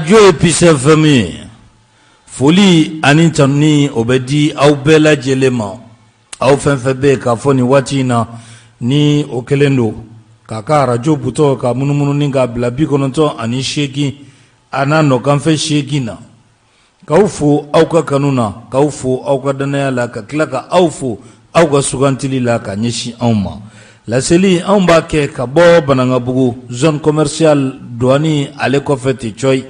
Arajo ye Peace FM ye. Foli ani tanuni o bɛ di aw bɛɛ lajɛlen ma. Aw fɛn fɛn bɛ yen k'a fɔ nin waati in na ni o kɛlen don k'a ka arajo butɔn ka munumunu ni k'a bila 98 a n'a nɔkanfɛ 8 na. K'aw fo aw ka kanu na, k'aw fo aw ka dannaya la, ka tila ka aw fo aw ka sugantili la ka ɲɛsin anw ma. Laseli anw b'a kɛ ka bɔ Banankabugu zone commerciale douane ale kɔfɛ ten cɔyi.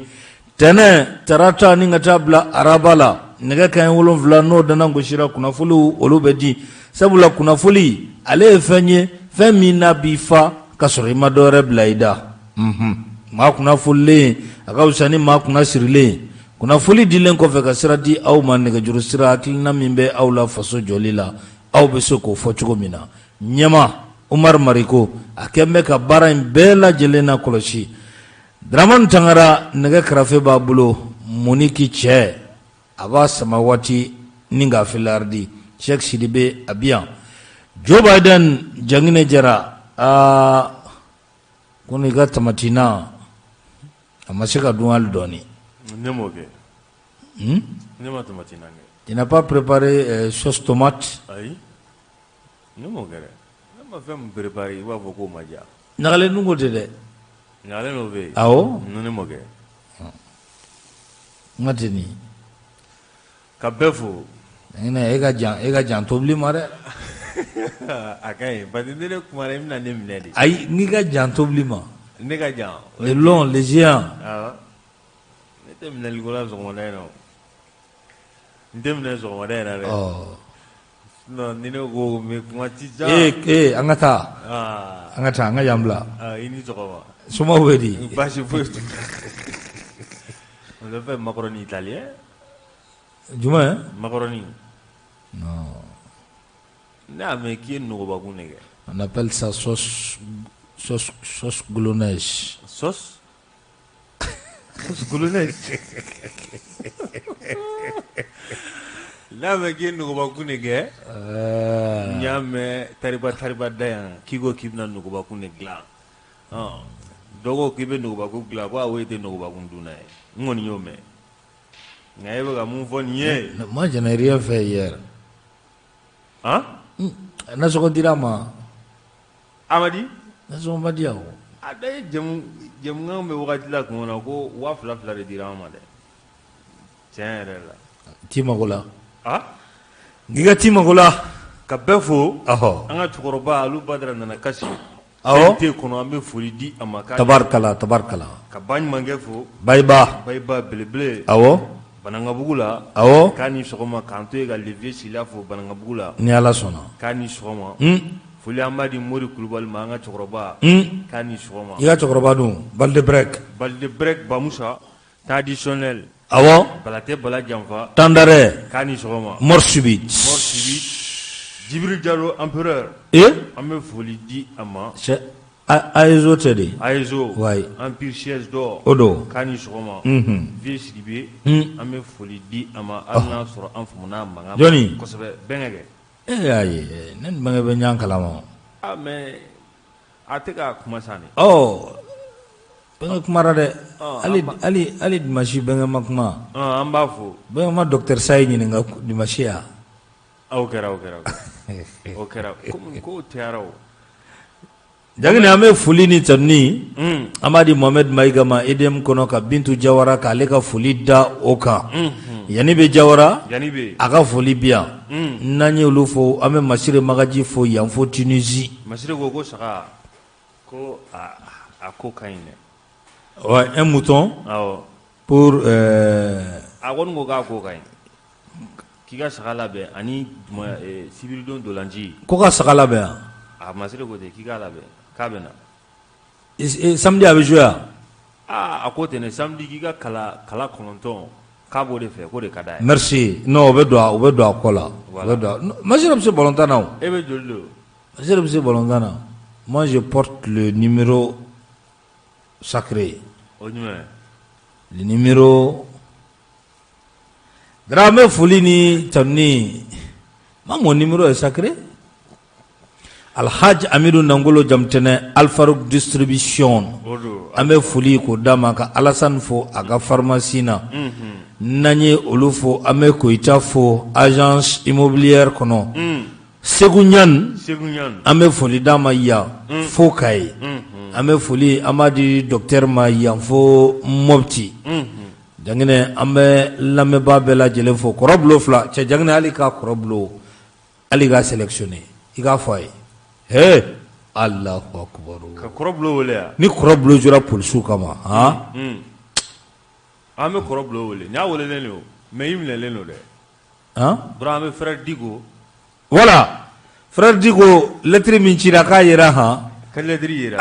Tɛnɛn, tarata ni ka taa bila araba la, nɛgɛ kanɲɛ 7 n'o dana gosira kunnafoniw olu bɛ di. Sabula kunnafoli ale ye fɛn ye, fɛn min n'a b'i fa ka sɔrɔ i ma dɔ wɛrɛ bila i da. Maa kunnafolilen a ka fisa ni maa kunna sirilen. Kunnafoli dilen kɔfɛ ka sira di aw ma nɛgɛjuru sira hakilina min bɛ aw la faso jɔli la, aw bɛ se k'o fɔ cogo min na. Ɲɛma Umaru Mariko a kɛlen bɛ ka baara in bɛɛ lajɛlen na kɔlɔsi. Dramani Tangara nɛgɛ karafe b'a bolo Moniki cɛ a b'a sama waati ni k'a filardi Cheick Sidibe a bi yan Joe Biden Janginɛ Jara aa ko i ka tamati na a ma se ka dun hali dɔɔnin. Ne m'o kɛ. Ne ma tamati na kɛ. Tu n'as pas préparé sauce tomate? Ayi. Ne m'o kɛ dɛ. Ne ma fɛn min préparer i b'a fɔ k'o ma diya. Ɲagalen dun ko tɛ dɛ. Ɲagalen dɔ bɛ yen. Awɔ. Non ne m'o kɛ. N ka tɛ nin. Ka bɛɛ fo. E ka jan e ka jan tobili ma dɛ. A ka ɲi parce que ni ne kumana i bɛna ne minɛ de. Ayi n'i ka jan tobili ma. Ne ka jan. Le long, le géant. Awɔ. Ne tɛ minɛli ko la sɔgɔmada in na o. N tɛ minɛ sɔgɔmada in na dɛ. Ɔ. Sinon ni ne ko n bɛ kuma ci Ee ee an ka taa. An ka taa an ka yan bila. I ni sɔgɔma. Somaw bɛ di? Baasi foyi t'u la. On a fait macaroni italien. Jumɛn? Macaroni. Non. Ne y'a mɛn k'i ye nogobakun de kɛ. On appelle ça sauce sauce sauce bolognaise. Sauce? Sauce bolognaise. Ne y'a mɛn k'i ye nogobakun de kɛ. N y'a mɛn tariba tariba da yan k'i ko k'i bɛna nogobakun de dilan. Dɔ ko k'i bɛ nogobakun dilan ko awɔ e tɛ nogobakun dunna ye. N kɔni y'o mɛn. Nka e bɛ ka mun fɔ nin ye. Moi je n'ai rien fait hier. Han? Nasɔngɔ dira n ma. A ma di? Nasɔngɔ ma di yan o. A da ye jamukan bɛ wagati la tuma min na ko 2000 de dira an ma dɛ. Tiɲɛ yɛrɛ la. T'i mago la. Han? N'i ka t'i mago la. Ka bɛɛ fo. Ɔhɔ. An ka cɛkɔrɔba Alu Badara nana kasi. Awɔ. CNT kɔnɔ an bɛ foli di a ma. Tabarikala tabarikala. Ka baɲumankɛ fo. Bayiba. Bayiba belebele. Awɔ. Banankabugu la. Awɔ. K'a ni sɔgɔma k'an to yen ka le vieux Sila fo Banankabugu la. Ni Ala sɔnna. K'a ni sɔgɔma. Un. Foli an b'a di Mori Kulubali ma an ka cɛkɔrɔba. Un. K'a ni sɔgɔma. I ka cɛkɔrɔba dun Balde Break. Balde Break Bamusa traditionnel. Awɔ. Bala tɛ bala janfa. Tandarɛ. K'a ni sɔgɔma. Mort subite. Mort subite. Djibril Diallo empereur. Ee. An bɛ foli di a ma. C'est Aezo tɛ de. Aezo. Wayi. Empire siège d'or. O don. K'a ni sɔgɔma. Unhun. Vieux Sidibe. Un. An bɛ foli di a ma hali n'a sɔrɔ an famana a mankan ma. Jɔnni? Kosɛbɛ bɛnkɛ. E y'a ye ne ni bɛnkɛ bɛ ɲɔgɔn kalama. Ah mais a tɛ ka kuma sa de. Ɔ bɛnkɛ kumara dɛ. Hali hali hali dimanche bɛnkɛ ma kuma. An b'a fo. Bɛnkɛ ma docteur Sayi ɲininka dimanche ya. O kɛra o kɛra o kɛra komi kow cayara o. Jaginɛ an bɛ foli ni tanuni an b'a di Mohamed Mayiga ma EDM kɔnɔ ka Bintu Jawara k'ale ka foli da o kan Yanibe Jawara a ka foli bi yan n'an ye olu fo an bɛ Masire Magaji fo yan fo Tunisie. Masire ko ko saga ko a ko ka ɲi dɛ. Ouais, un mouton awɔ pour a kɔni ko k'a ko ka ɲi. K'i ka saga labɛn ani sibiridon ntolanci. Ko ka saga labɛn wa? A Masire ko ten k'i k'a labɛn k'a bɛ na. Samedi a bɛ jouer wa? Aa a ko ten dɛ samedi k'i ka kala 9 k'a b'o de fɛ k'o de ka d'a ye. Merci non o bɛ don o bɛ don a ko la. Voilà. Masire bɛ se ballon tan na o. E bɛ joli don? Masire bɛ se ballon tan na. Moi je porte le numéro sacré. O jumɛn? Le numéro Dara an bɛ foli ni tanuni moi mon numéro est sacré. Alhaji Amidu Nangolo Jamutɛnɛ Alfaruk distribution an bɛ foli k'o d'a ma ka Alasani fo a ka pharmacie na n'an ye olu fo an bɛ Koyita fo agence immobilière kɔnɔ Segu Ɲani an bɛ foli d'a ma yan fo Kayi an bɛ foli an b'a di docteur ma yan fo Mɔti Janginɛ an bɛ lamɛnbaa bɛɛ lajɛlen fo kɔrɔ bulon fila cɛ Janginɛ hali ka kɔrɔ bulon hali k'a sélectionner i k'a fɔ a ye he Alahu akibaru ka kɔrɔ bulon wele wa ni kɔrɔ bulon jɔra polisiw kama han an bɛ kɔrɔ bulon wele n y'a welelen don mais i minɛlen don dɛ han Bura an bɛ frère Diko voilà frère Diko lettre min cira k'a yera han ka lettre yera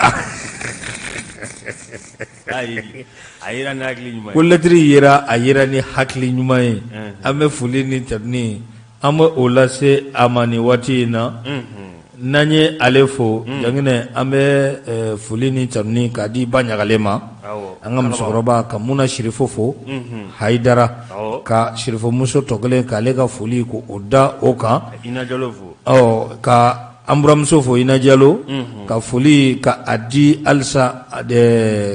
a yera ni hakili ɲuman ye ko lettre yera a yera ni hakili ɲuman ye an bɛ foli ni tanuni an bɛ o lase a ma nin waati in na n'an ye ale fo Janginɛ an bɛ foli ni tanuni k'a di ba ɲagalen ma an ka musokɔrɔba ka Muna Sirifo fo Hayidara ka Sirifo muso tɔ kelen k'ale ka foli ko o da o kan ka an buramuso fo Ina Jalo ka foli ka a di halisa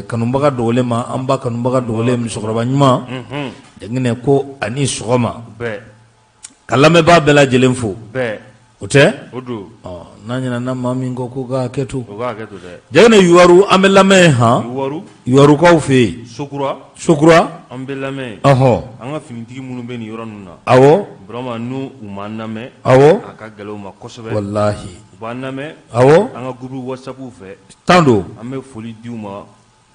kanubaga dogolen ma an ba kanubaga dogolen musokɔrɔba ɲuman Janginɛ ko a ni sɔgɔma ka lamɛnbaa bɛɛ lajɛlen fo o tɛ n'an ɲinɛna maa min kɔ k'u ka hakɛ to Janginɛ Yuwaru an bɛ lamɛn han Yuwarukaw fɛ yen Sokura an bɛ lamɛn ɔhɔ an ka finitigi minnu bɛ nin yɔrɔ ninnu na awɔ vraiment n'u u m'an lamɛn awɔ a ka gɛlɛn u ma kosɛbɛ walahi u b'an lamɛn awɔ an ka groupe WhatsApp fɛ tan don an bɛ foli di u ma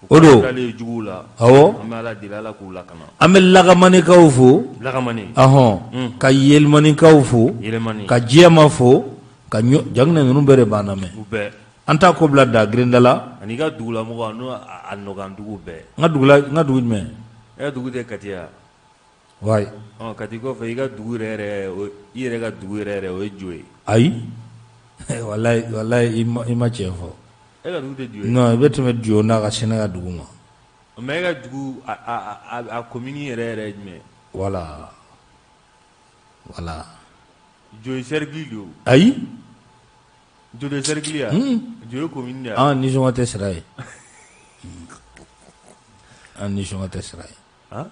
O don juguw la awɔ an bɛ Ala deli Ala k'u lakana an bɛ Lagamanikaw fo Lagamani ɔhɔn ka Yelimanikaw fo Yelimani ka Jɛma fo ka Janginɛ ninnu bɛɛ de b'an lamɛn u bɛɛ an t'a ko bila da grinda la ani ka dugulamɔgɔ n'o a nɔkan dugu bɛɛ n ka dugu n ka dugu jumɛn e ka dugu tɛ Kati ya wayi Kati kɔfɛ i ka dugu yɛrɛ i yɛrɛ ka dugu yɛrɛ yɛrɛ o ye Jo ye ayi walayi walayi i ma tiɲɛ fɔ e ka dugu tɛ Jo ye non i bɛ tɛmɛ Jo n'a ka se ne ka dugu ma mais e ka dugu a commune yɛrɛ yɛrɛ ye jumɛn voilà voilà Jo ye cercle de ye ayi Jo tɛ cercle ye Jo ye commune de ye an nisɔngɔ tɛ sara yen an nisɔngɔ tɛ sara yen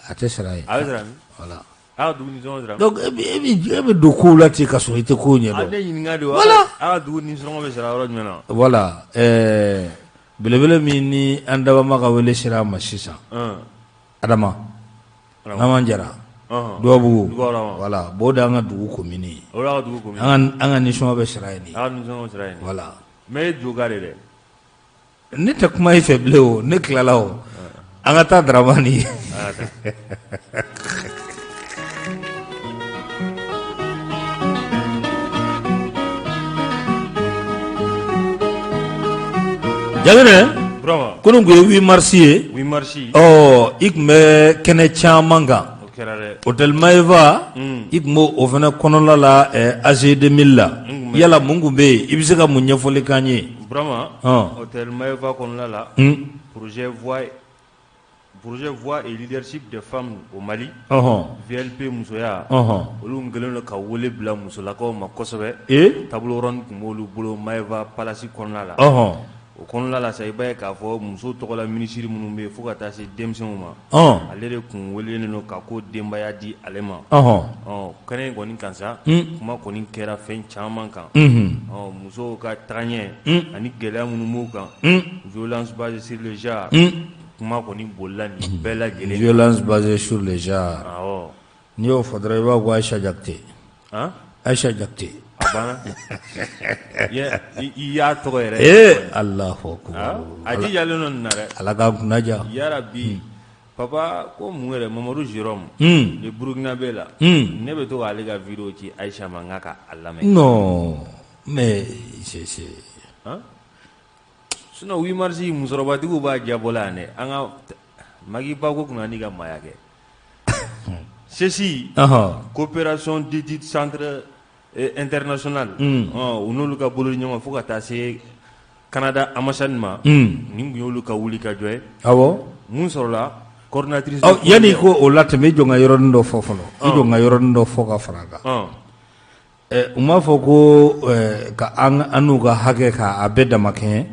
a tɛ sara yen a bɛ sara min voilà a ka dugu nisɔngɔ sara donc e bɛ don kow la ten ka sɔrɔ i tɛ kow ɲɛdɔn ne ɲininka de voilà a ka dugu nisɔngɔ bɛ sara yɔrɔ jumɛn na voilà belebele min ni an dabama ka wele sera a ma sisan Adama Naman Jara Dubabugu voilà bon o de y'an ka dugu commune ye an ka nisɔngɔ bɛ sara yen voilà mais e Joka de dɛ Ne tɛ kuma i fɛ bilen o ne tilala o an ka taa Daramani Janginɛ kunun tun ye 8 mars ye ɔ i tun bɛ kɛnɛ caman kan Hôtel Maeva i tun b'o fana kɔnɔla la AG 2000 la yala mun tun bɛ yen i bɛ se ka mun ɲɛfɔli k'an ye Burama Hôtel Maeva kɔnɔna la projet voix projet voix et leadership des femmes au Mali VLP musoya olu kɛlen don ka wele bila musolakaw ma kosɛbɛ table ronde tun b'olu bolo Maeva Palace kɔnɔna la o kɔnɔna la sa i b'a ye k'a fɔ muso tɔgɔla minisiri minnu bɛ yen fo ka taa se denmisɛnw ma ale de tun welelen don ka ko denbaya di ale ma kɛnɛ in kɔni kan sa kuma kɔni kɛra fɛn caman kan musow ka tagaɲɛ ani gɛlɛya minnu b'u kan violence basée sur le genre kuma kɔni bolila nin bɛɛ lajɛlen violence basée sur le genre n'i y'o fɔ dɔrɔn i b'a fɔ ko Ayisa Jakite Ayisa Jakite a banna i y'a tɔgɔ yɛrɛ ee Alahu akubaru a jijalen don nin na dɛ Ala k'an kunna diya yarabi papa ko mun yɛrɛ Mamadu Jérôme le Burkinabé la ne bɛ to k'ale ka vidéo ci Ayisa ma n k'a ka a lamɛn non mais c'est sinon 8 mars musokɔrɔbatigiw b'a jabɔla yan dɛ an ka Magi ba ko kunna n'i ka maaya kɛ CECI coopération d'études centre international u n'olu ka bolo ɲɔgɔn fo ka taa se Canada ambassade ma nin tun y'olu ka wuli ka jɔ ye awɔ mun sɔrɔla coordinatrice yanni i ko o latɛmɛ i jɔ n ka yɔrɔnin dɔ fɔ fɔlɔ i jɔ n ka yɔrɔnin dɔ fɔ ka fara a kan. U m'a fɔ ko ka an n'u ka hakɛ k'a bɛɛ damakɛɲɛ.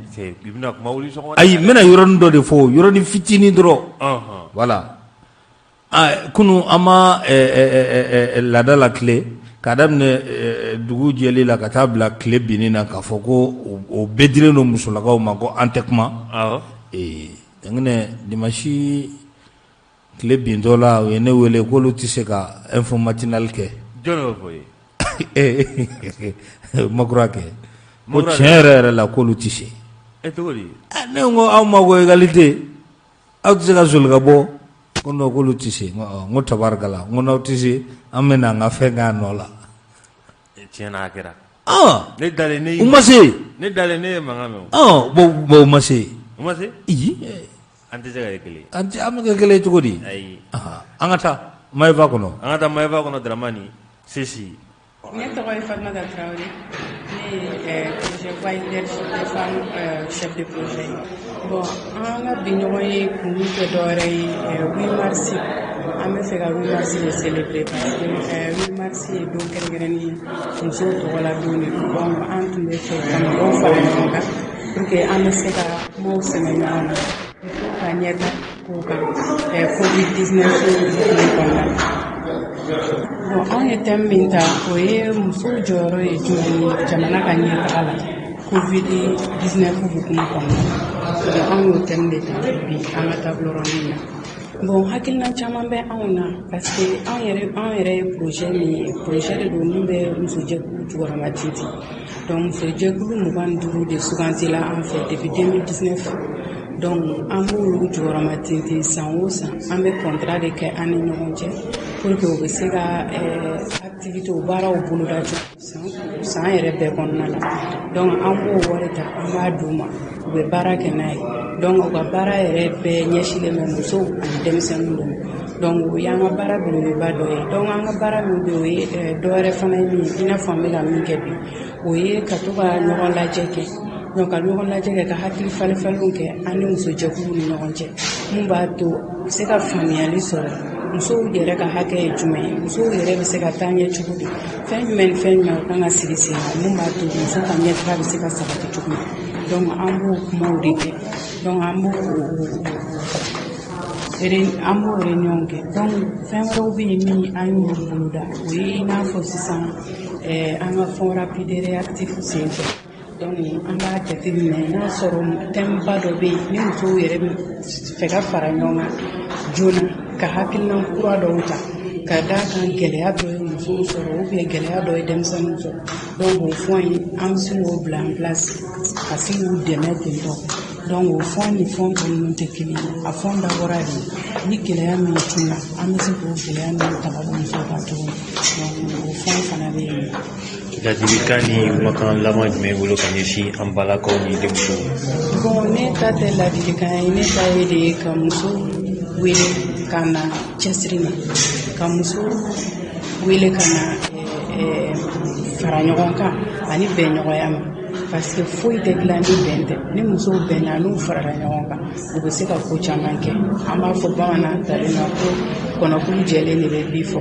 Ayi, n bɛna yɔrɔnin dɔ de fɔ, yɔrɔnin fitinin dɔrɔn. Voilà, kunun an ma laada la tile k'a daminɛ dugu jɛli la ka taa bila tile binni na, k'a fɔ ko o bɛɛ dilen don musolakaw ma, ko an tɛ kuma. Ee, dimanche tile bintɔ la, u ye ne wele k'olu tɛ se ka info matinale kɛ. Jɔn y'o fɔ ye? Makura kɛ ko tiɲɛ yɛrɛ yɛrɛ la, k'olu tɛ se. E, cogo di? Ne ko aw ma ko égalité, aw tɛ se ka soli ka bɔ? Ko non, k'olu tɛ se. N ko tabarikala, n ko n'aw tɛ se, an bɛ na an ka fɛn k'a nɔ la. Tiɲɛ na, a kɛra. Ne dalen ne, u ma se. Ne dalen, ne ye mankan mɛn. Bon, u ma se. U ma se. Ayi. An tɛ se ka kɛ kelen. An tɛ, an bɛ kɛ kelen cogo di? Ayi. An ka taa Maeva kɔnɔ. An ka taa Maeva kɔnɔ, Dramani Sisi. Ne tɔgɔ ye Fatumata Tarawele. Ne ye projet Voix leadership des femmes chef de projet ye. Bon, an ka bi ɲɔgɔn ye kun tɛ dɔwɛrɛ ye, 8 mars, an bɛ fɛ ka 8 mars de célébrer, parce que 8 mars ye don kɛrɛnkɛrɛnnen ye, musow tɔgɔla don de don. Donc an tun bɛ fɛ ka mɔgɔw fara ɲɔgɔn kan pour que an bɛ se ka kumaw sɛmɛ ɲɔgɔn na musow ka ɲɛta kow kan Covid 19 hukumu kɔnɔna na. Bon, anw ye thème min ta, o ye musow jɔyɔrɔ ye jumɛn ye jamana ka ɲɛtaga la Covid 19 hukumu kɔnɔna na. Donc anw y'o thème de ta bi an ka table ronde in na. Bon, hakilina caman bɛ anw na, parce que anw yɛrɛ ye projet min ye, projet de don min bɛ musojɛkulu jukɔrɔma tintin. Donc musojɛkulu 25 de sugantila an fɛ depuis 2019. Donc an b'olu jukɔrɔma tintin san o san, an bɛ contrat de kɛ an ni ɲɔgɔn cɛ pour que u bɛ se ka activité baaraw boloda san san yɛrɛ bɛɛ kɔnɔna la. Donc an b'o wari ta, an b'a d'u ma, u bɛ baara kɛ n'a ye. Donc u ka baara yɛrɛ bɛɛ ɲɛsinlen bɛ musow ani denmisɛnninw de ma. Donc o y'an ka baara belebeleba dɔ ye. Donc an ka baara min bɛ yen, o ye dɔ wɛrɛ fana ye min ye, i n'a fɔ an bɛ ka min kɛ bi, o ye ka to ka ɲɔgɔn lajɛ kɛ. Donc ka ɲɔgɔn lajɛ kɛ, ka hakili falen falenw kɛ an ni musojɛkuluw ni ɲɔgɔn cɛ, mun b'a to u bɛ se ka faamuyali sɔrɔ musow yɛrɛ ka hakɛ ye jumɛn ye, musow yɛrɛ bɛ se ka taa ɲɛ cogo di, fɛn jumɛn ni fɛn jumɛn u kan ka sigi sen kan, mun b'a to muso ka ɲɛtaga bɛ se ka sabati cogo min. Donc an b'o kumaw de kɛ. Donc an b'o réunion kɛ. Donc fɛn wɛrɛw bɛ yen min an y'olu boloda, o ye i n'a fɔ sisan an ka fonds rapide réactif sen fɛ. Donc an b'a jateminɛ n'a sɔrɔ thème ba dɔ bɛ yen ni musow yɛrɛ bɛ fɛ ka fara ɲɔgɔn kan joona, ka hakilina kura dɔw ta, ka d'a kan gɛlɛya dɔ ye musow sɔrɔ ou bien gɛlɛya dɔ ye denmisɛnninw sɔrɔ. Donc o fonds in, an bɛ se k'o bila en place ka se k'u dɛmɛ ten tɔ. Donc o fonds ni fonds tɔ ninnu tɛ kelen ye. A fonds dabɔra de ni gɛlɛya min cunna, an bɛ se k'o gɛlɛya ninnu ta ka bɔ musow kan cogo min. Donc o fonds fana bɛ yen. Ladilikan ni kumakan laban jumɛn bolo ka ɲɛsin an balakaw ni denmusow? Bon, ne ta tɛ ladilikan ye, ne ta ye de ka muso wele ka na cɛsiri ma, ka muso wele ka na fara ɲɔgɔn kan ani bɛnɲɔgɔnya ma, parce que foyi tɛ dilan ni bɛn tɛ. Ni musow bɛnna, n'u farala ɲɔgɔn kan, u bɛ se ka ko caman kɛ. An b'a fɔ bamanan talen na ko kɔnɔkulu jɛlen de bɛ bi fɔ.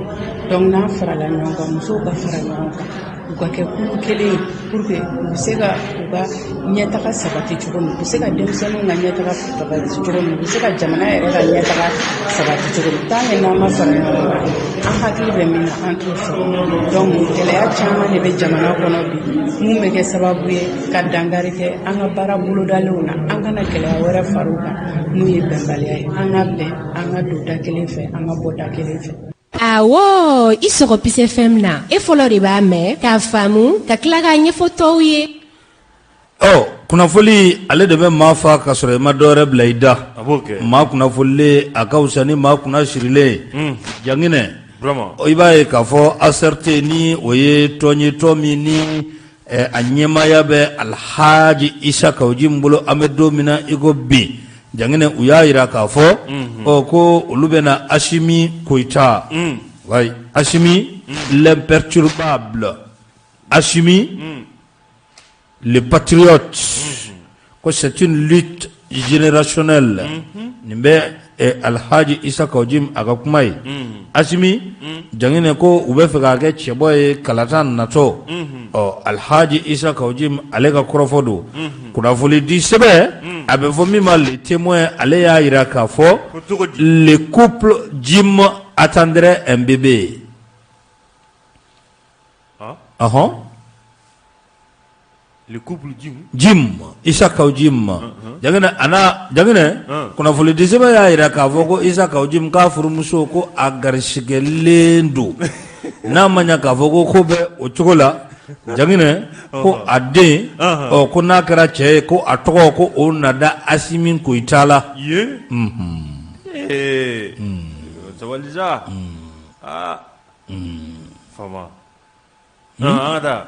Donc n'an farala ɲɔgɔn kan, musow ka fara ɲɔgɔn kan, u ka kɛ kulu kelen ye pour que u bɛ se ka u ka ɲɛtaga sabati cogo min, u bɛ se ka denmisɛnninw ka ɲɛtaga sabati cogo min, u bɛ se ka jamana yɛrɛ ka ɲɛtaga sabati cogo min. Tant que n'an ma fara ɲɔgɔn kan, an hakili bɛ min na, an t'o sɔrɔ. Donc gɛlɛya caman de bɛ jamana kɔnɔ bi, mun bɛ kɛ sababu ye ka dankari kɛ an ka baara bolodalenw na. An kana gɛlɛya wɛrɛ far'o kan mun ye bɛnbaliya ye. An ka bɛn, an ka don da kelen fɛ, an ka bɔ da kelen fɛ. Awɔ, i sɔgɔ Peace FM na, e fɔlɔ de b'a mɛn k'a faamu, ka tila k'a ɲɛfɔ tɔw ye. Ɔ, kunnafoli ale de bɛ maa fa ka sɔrɔ i ma dɔwɛrɛ bila i da. A b'o kɛ. Maa kunnafolilen, a ka fisa ni maa kunna sirilen ye. Janginɛ, i b'a ye k'a fɔ ACRT, ni o ye tɔn ye, tɔn min ni a ɲɛmaaya bɛ Alhaji Isa Kawu Jim bolo, an bɛ don min na i ko bi, Janginɛ, u y'a jira k'a fɔ ɔ ko olu bɛna Asimi Goyita, wayi, Asimi l'imperturbable, Asimi le patriote, ko c'est une lutte générationnelle. Nin bɛ Alhaji Isa Kawu Jim a ka kuma ye Asimi Janginɛ ko u bɛ fɛ k'a kɛ cɛbɔ ye kalata natɔ ɔ Alhaji Isa Kawu Jim ale ka kɔrɔfɔ don kunnafoni di sɛbɛn a bɛ fɔ min ma Le Témoin ale y'a jira k'a fɔ le couple Jim attendrait un bébé ɔhɔn Le couple Jim. Jim Isa Kawu Jim Janginɛ a n'a Janginɛ kunnafoni di sɛbɛn y'a jira k'a fɔ ko Isa Kawu Jim k'a furumuso ko a garisigɛlen don n'a ma ɲɛ k'a fɔ ko ko bɛ o cogo la Janginɛ ko a den ɔ ko n'a kɛra cɛ ye ko a tɔgɔ ko o na da Asimi Goyita la. Ye. Ee. Sabali sa. Aa. Faama. An ka taa.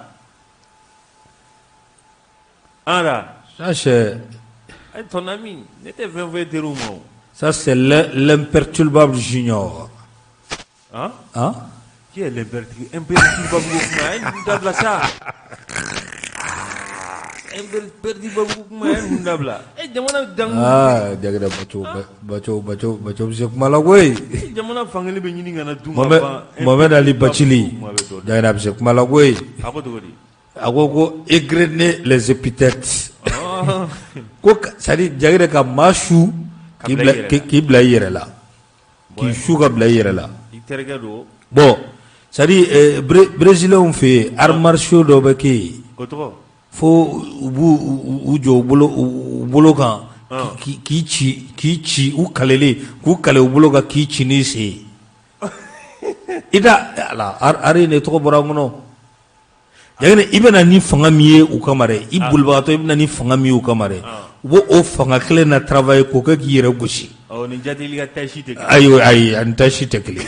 An ka taa. Ça c'est Ayi ton ami ne tɛ fɛn fɔ e teriw ma o. Ça c'est l'imperturbable junior. Han? Han? Qui est l'imperturbable ko kuma a ye ninnu dabila sa. Imperturbable ko kuma a ye ninnu dabila. E jamana dan Aa Janginɛ Baco Baco Baco Baco bɛ se kuma la koyi. Jamana fankelen bɛ ɲini ka na dun ka ban. Mohamed Ali Bacili Janginɛ a bɛ se kuma la koyi. A ko cogo di? A ko ko égrener les épithètes ko c'est à dire Janginɛ ka maa su k'i bila i yɛrɛ la k'i su ka bila i yɛrɛ la. I terikɛ don. Bon c'est à dire brésilienw fɛ yen arts martiaux dɔ bɛ kɛ yen. O tɔgɔ? Fo u b'u u jɔ u bolo kan k'i ci k'i ci u kalelen k'u kale u bolo kan k'i ci n'i sen ye i da ala art in de tɔgɔ bɔra n kɔnɔ Janginɛ i bɛ na ni fanga min ye u kama dɛ i bolibagatɔ i bɛ na ni fanga min ye u kama dɛ u b'o o fanga kelen na travailler k'o kɛ k'i yɛrɛ gosi ayi ayi ani tai chi tɛ kelen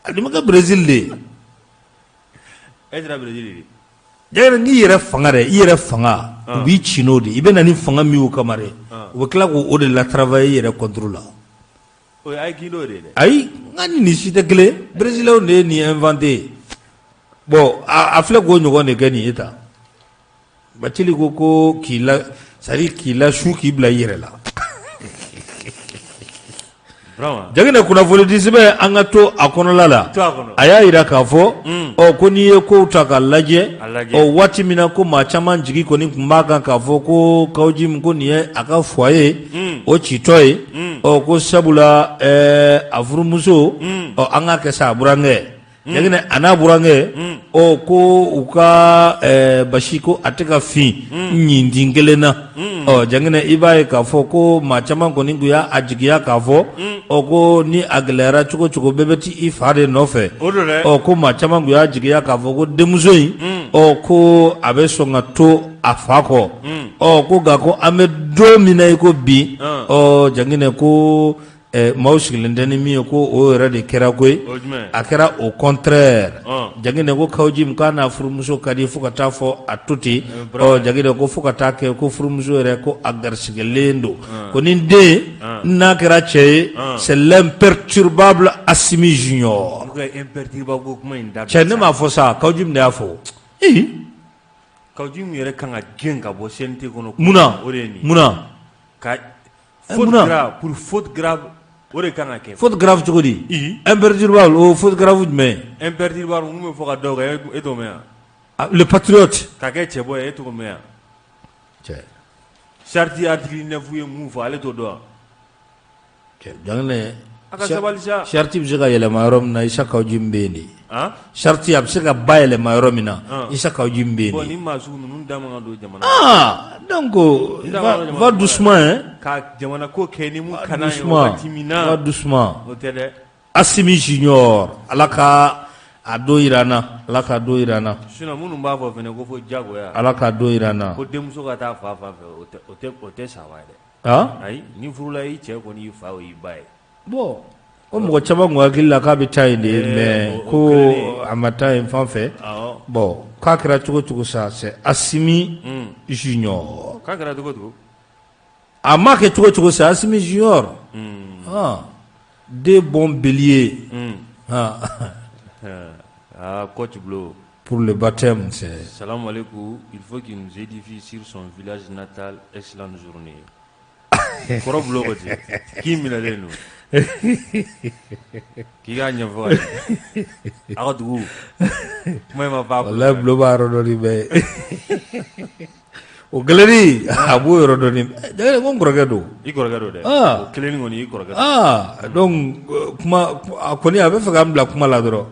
a nin bɛ kɛ Brésil de ye Janginɛ n'i yɛrɛ fanga dɛ i yɛrɛ fanga u b'i ci n'o de i bɛ na ni fanga min y'u kama dɛ u bɛ tila k'o de la travailler i yɛrɛ contre la ayi n ka ni nin si tɛ kelen brésilienw de ye nin inventé bon a filɛ k'o ɲɔgɔn de kɛ nin ye tan Bacili ko ko k'i la c'est à dire k'i la su k'i bila i yɛrɛ la Janginɛ kunnafoni di sɛbɛn an ka to a kɔnɔla la a y'a jira k'a fɔ ɔ ko n'i ye kow ta k'a lajɛ ɔ waati min na ko maa caman jigi kɔni tun b'a kan k'a fɔ ko Kawu Jim ko nin ye a ka foyer o citɔ ye ɔ ko sabula a furumuso ɔ an k'a kɛ sa a burankɛ Janginɛ a n'a burankɛ ɔ ko u ka basi ko a tɛ ka fin ɲintin kelen na ɔ Janginɛ i b'a ye k'a fɔ ko maa caman kɔni tun y'a jigiya k'a fɔ ɔ ko ni a gɛlɛyara cogo cogo bɛɛ bɛ taa i fa de nɔfɛ ɔ ko maa caman tun y'a jigiya k'a fɔ ko denmuso in ɔ ko a bɛ sɔn ka to a fa kɔ ɔ ko nka ko an bɛ don min na i ko bi ɔ Janginɛ ko Maaw sigilen tɛ ni min ye ko o yɛrɛ de kɛra koyi a kɛra au contraire Janginɛ ko Kawu Jim k'a n'a furumuso ka di fo ka taa fɔ a to ten ɔ Janginɛ ko fo ka taa kɛ ko furumuso yɛrɛ ko a garisigɛlen don ko ni den n'a kɛra cɛ ye c'est l'imperturbable Assimi Junior cɛ ne m'a fɔ sa Kawu Jim de y'a fɔ Kawu Jim yɛrɛ kan ka gɛn ka bɔ CNT kɔnɔ munna o de ye nin munna ka faute grave pour faute grave o de kan ka kɛ faute grave cogo di imperturbable o faute grave jumɛn imperturbable mun bɛ fɔ ka da o kan e t'o mɛn wa le patriote ka kɛ cɛbɔ ye e t'o mɛn wa cɛ charte article 9 ye mun fɔ ale t'o dɔn wa Janginɛ charte bɛ se ka yɛlɛma yɔrɔ min na Isa Kawu Jim bɛ yen de charte a bɛ se ka ba yɛlɛma yɔrɔ min na Isa Kawu Jim bɛ yen donc va doucement hein ka jamana ko kɛ ni mun ka waati min na va doucement o tɛ dɛ Asimi Junior Ala ka a don jira an na Ala ka don jira an na sinon minnu b'a fɔ fana ko fo jagoya Ala ka don jira an na ko denmuso ka taa fa fan fɛ o tɛ saba ye dɛ ayi ni furula i cɛ kɔni y'i fa o y'i ba ye bon ko mɔgɔ caman tun hakili la k'a bɛ taa yen de mais ko a ma taa yen fan fɛ bon k'a kɛra cogo cogo sa c'est Asimi Junior k'a kɛra cogo cogo a ma kɛ cogo cogo c'est Asimi Junior deux bons béliers aa coach Blo pour le baptême c'est Salam alaikum il faut qu'il nous édifie sur son village natal excellente journée. Kɔrɔ Bulo ko ten k'i minɛlen don k'i k'a ɲɛfɔ aw ka dugu kuma in ma ban walahi Bulo b'a yɔrɔ dɔn ni bɛɛ ye o kelennin a b'o yɔrɔ dɔn ni Jaginɛ ko n kɔrɔkɛ don i kɔrɔkɛ don dɛ o kelennin kɔni i kɔrɔkɛ don donc kuma a kɔni a bɛ fɛ k'an bila kuma la dɔrɔn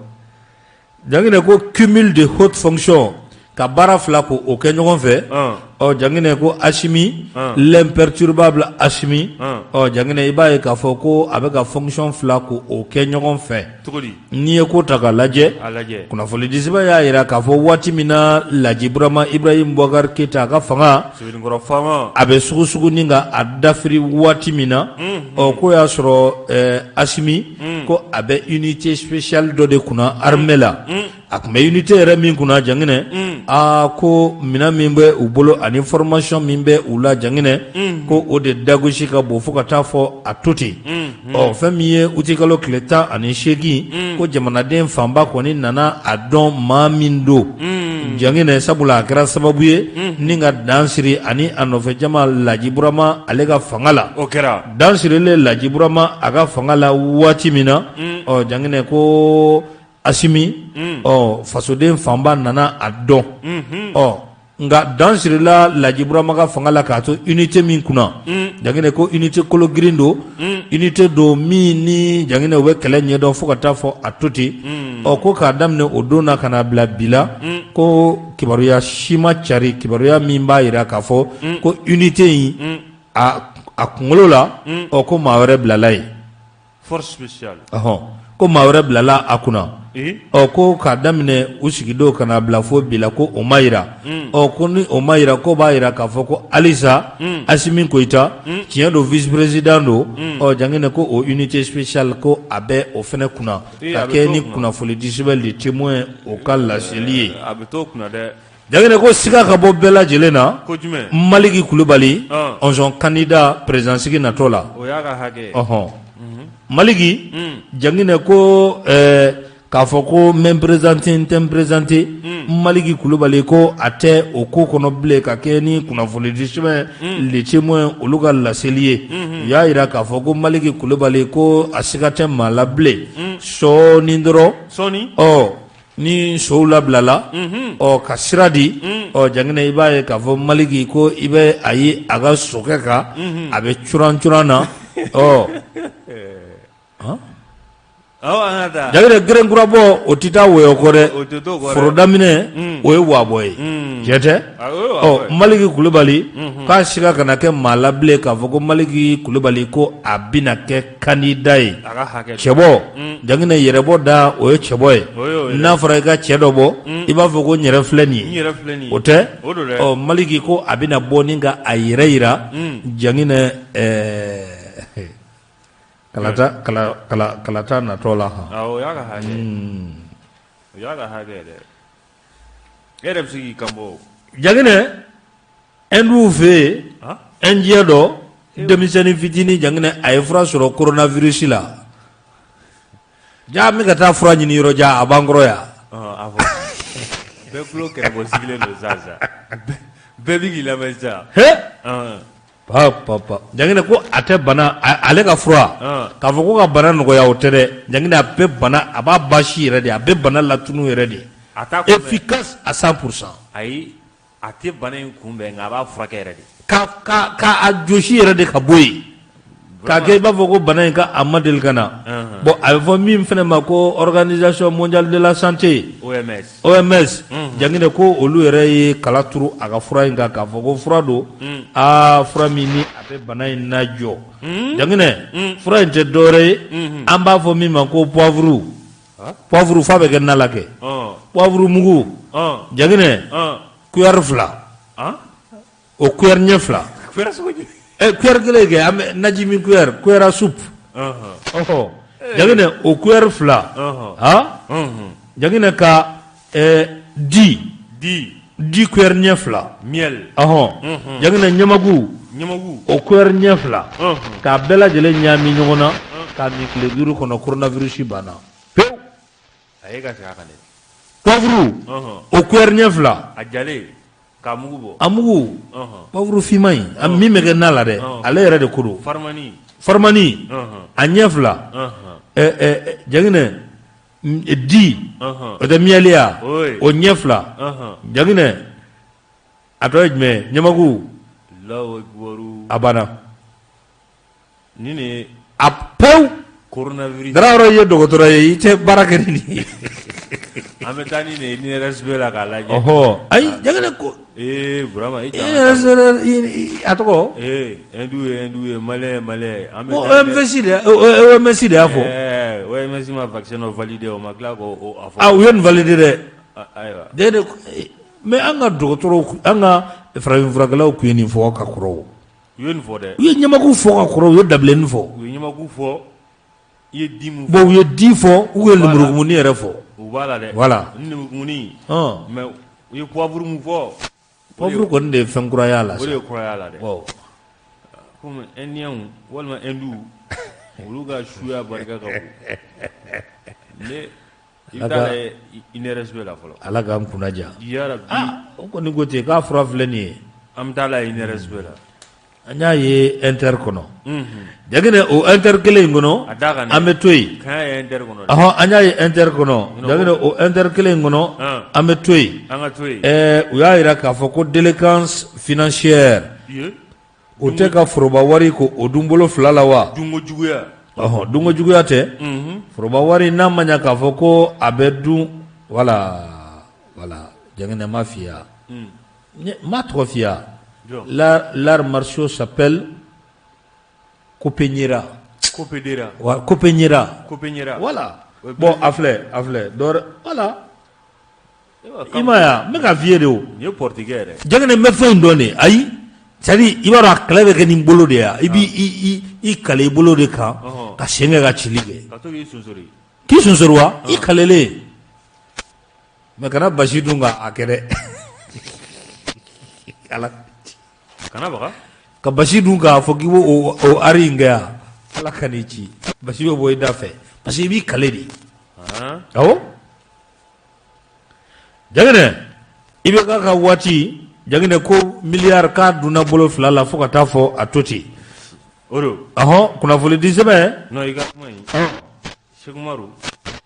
Jaginɛ ko cumul de haute fonction ka baara fila ko o kɛ ɲɔgɔn fɛ ɔ Jaginɛ ko Asimi l'imperturbable Asimi ɔ Jaginɛ i b'a ye k'a fɔ ko a bɛ ka fonction fila ko o kɛ ɲɔgɔn fɛ n'i ye ko ta k'a lajɛ kunnafonidisɛbɛn y'a jira k'a fɔ waati min na Laji Burama Ibrahim Boubacar Keita a ka fanga a bɛ sugusugu ni ka a dafiri waati min na ɔ k'o y'a sɔrɔ Asimi ko a bɛ unité spéciale dɔ de kunna armée la a tun bɛ unité yɛrɛ min kunna Jaginɛ aa ko minɛn min bɛ u bolo ani formation min bɛ u la Jaginɛ ko o de dagosi ka bon fo ka taa fɔ a to ten ɔ fɛn min ye utikalo tile 18 ko jamanaden fanba kɔni nana a dɔn maa min don Jaginɛ sabula a kɛra sababu ye ni ka dan siri ani a nɔfɛ jama Laji Burama ale ka fanga la o kɛra dan sirilen Laji Burama a ka fanga la waati min na ɔ Jaginɛ ko Asimi ɔ fasoden fanba nana a dɔn ɔ nka dan sirila Laji Burama ka fanga la k'a to unité min kunna Jaginɛ ko unité kologirin don unité don min ni Jaginɛ u bɛ kɛlɛ ɲɛdɔn fo ka taa fɔ a to ten ɔ ko k'a daminɛ o don na ka n'a bila bi la ko kibaruya si ma cari kibaruya min b'a jira k'a fɔ ko unité in a kunkolo la ɔ ko maa wɛrɛ bilala yen force spéciale ɔhɔn ko maa wɛrɛ bilala a kunna ɔ ko k'a daminɛ u sigidon ka n'a bila fo bi la ko o ma jira ɔ ko ni o ma jira ko b'a jira k'a fɔ ko halisa Asimi Goyita tiɲɛ don vice président don ɔ Jaginɛ ko o unité spéciale ko a bɛ o fana kunna ka kɛ ni kunnafonidisɛbɛn Le Témoin o ka laseli ye a bɛ t'o kunna dɛ Jaginɛ ko siga ka bɔ bɛɛ lajɛlen na ko jumɛn Maliki Kulubali ɔnzɔn candidat président sigi natɔ la o y'a ka hakɛ ɔhɔn Maliki Jaginɛ ko k'a fɔ ko n bɛ n présenter n tɛ n présenter Maliki Kulubali ko a tɛ o ko kɔnɔ bilen ka kɛ ni kunnafonidisɛbɛn Le Témoin olu ka laseli ye u y'a jira k'a fɔ ko Maliki Kulubali ko a siga tɛ maa la bilen sɔɔni dɔrɔn sɔɔni ɔ ni sow labilala ɔ ka sira di ɔ Jaginɛ i b'a ye k'a fɔ Maliki ko i bɛ a ye a ka sokɛ kan a bɛ curan curan na ɔ Jaginɛ geren kurabɔ o tɛ taa wɔyɔ kɔ dɛ foro daminɛ o ye waabɔ ye tiɲɛ tɛ ɔ Maliki Kulubali k'a siga kana kɛ maa la bilen k'a fɔ ko Maliki Kulubali ko a bɛna kɛ candidat ye cɛbɔ Jaginɛ yɛrɛbɔ da o ye cɛbɔ ye n'a fɔra i ka cɛ dɔ bɔ i b'a fɔ ko n yɛrɛ filɛ nin ye o tɛ ɔ Maliki ko a bɛna bɔ ni ka a yɛrɛ jira Jaginɛ kalata natɔ la o y'a ka hakɛ dɛ e yɛrɛ bɛ se k'i kan bɔ Jaginɛ Hinduw fɛ yen indien dɔ denmisɛnnin fitinin Jaginɛ a ye fura sɔrɔ coronavirus la jaa an bɛ ka taa fura ɲini yɔrɔ jan a b'an kɔrɔ yan bɛɛ tulo kɛrɛbɔ sigilen don sisan bɛɛ bɛ k'i lamɛn sisan pa pa Jaginɛ ko a tɛ bana ale ka fura k'a fɔ ko ka bana nɔgɔya o tɛ dɛ Jaginɛ a bɛ bana a b'a basi yɛrɛ de a bɛ bana latunu yɛrɛ de efficace à 100% ayi a tɛ bana in kunbɛn nka a b'a furakɛ yɛrɛ de ka a jɔsi yɛrɛ de ka bɔ yen k'a kɛ i b'a fɔ ko bana in ka a ma deli ka na bon a bɛ fɔ min fana ma ko Organisation mondiale de la santé OMS Jaginɛ ko olu yɛrɛ ye kala turu a ka fura in kan k'a fɔ ko fura don aa fura min ni a bɛ bana in lajɔ Jaginɛ fura in tɛ dɔwɛrɛ ye an b'a fɔ min ma ko poivre poivre f'a bɛ kɛ na la kɛ poivre mugu Jaginɛ cuillère fila o cuillère ɲɛ fila cuillère kelen kɛ an bɛ naji min cuillère cuillère à soupe ɔhɔ Jaginɛ o cuillère fila Jaginɛ ka di di cuillère ɲɛ fila ɔhɔn Jaginɛ ɲamaku o cuillère ɲɛ fila k'a bɛɛ lajɛlen ɲaami ɲɔgɔn na k'a min tile 5 kɔnɔ coronavirus banna pewu a ye ka segin a kan dɛ poivre o cuillère ɲɛ fila a jalen K'a mugu bɔ. A mugu. Poivre finman in a min bɛ kɛ na la dɛ, ale yɛrɛ de ko don. Farimani. Farimani. A ɲɛ fila. Jaginɛ di o tɛ miel ye wa? O ɲɛ fila. Jaginɛ a tɔ ye jumɛn ye? Ɲamaku. Alahu akibaru. A banna. Nin de ye a pewu coronavirus Darawele i ye dɔgɔtɔrɔ ye i tɛ baara kɛ ni nin ye an bɛ taa ni nin ye INRSB la k'a lajɛ ɔhɔ ayi Jaginɛ ko ee Burama i a tɔgɔ ee hindou ye hindou ye malien ye malien ye an bɛ OMS de OMS de y'a fɔ ɛɛ OMS ma vaccin dɔ valider o ma tila k'o a fɔ a u ye nin valider dɛ ayiwa mais an ka dɔgɔtɔrɔw an ka farafinfurakɛlaw tun ye nin fɔ ka kɔrɔ u ye nin fɔ dɛ u ye ɲamaku fɔ ka kɔrɔ u ye dabilennin fɔ u ye ɲamaku fɔ i ye di mun bon u ye di fɔ u ye lemurukumuni yɛrɛ fɔ u b'a la dɛ voilà lemurukumuni mais u ye poivre mun fɔ poivre kɔni de ye fɛn kura y'a la o de ye kura y'a la dɛ komi indien walima hindou olu ka suya barika ka bon ne i bɛ taa lajɛ INRSB la fɔlɔ Ala k'an kunna diya yarabi o kɔni ko ten k'a fura filɛ nin ye an bɛ taa lajɛ INRSB la an y'a ye Inter kɔnɔ Jaginɛ o Inter kelen in kɔnɔ a da kan an bɛ to yen kan ye Inter kɔnɔ ɔhɔn an y'a ye Inter kɔnɔ Jaginɛ o Inter kelen in kɔnɔ an bɛ to yen an ka to yen ɛɛ u y'a jira k'a fɔ ko délinquance financière o tɛ ka foroba wari ko o dun bolo fila la wa dunko juguya ɔhɔn dunko juguya tɛ foroba wari n'a ma ɲɛ k'a fɔ ko a bɛ dun voilà voilà Jaginɛ m'a f'i ye wa n m'a tɔgɔ f'i ye wa l'art martial s'appelle Kopenyera Kopedera wa Kopenyera Kopenyera voilà bon a filɛ a filɛ dɔ voilà I m'a ye wa n bɛ k'a f'i ye de o nin ye portugais yɛrɛ Jaginɛ n bɛ fɛn in dɔn de ayi c'est à dire i b'a dɔn a kɛlɛ bɛ kɛ ni bolo de ye i b'i i kale i bolo de kan ka sen kɛ ka cili kɛ ka to k'i sonsori k'i sonsori wa i kalelen mais kana basi dun k'a kɛ dɛ ala kana baga ka basi dun k'a fɔ k'i b'o o art in kɛ yan ala kan'i ci basi bɛ bɔ i da fɛ parce que i b'i kale de awɔ Jaginɛ IBK ka waati Jaginɛ ko miliyari k'a dunna bolo fila la fo ka taa fɔ a to ten o don ɔhɔn kunnafonidi sɛbɛn non i ka kuma in Sɛki Umaru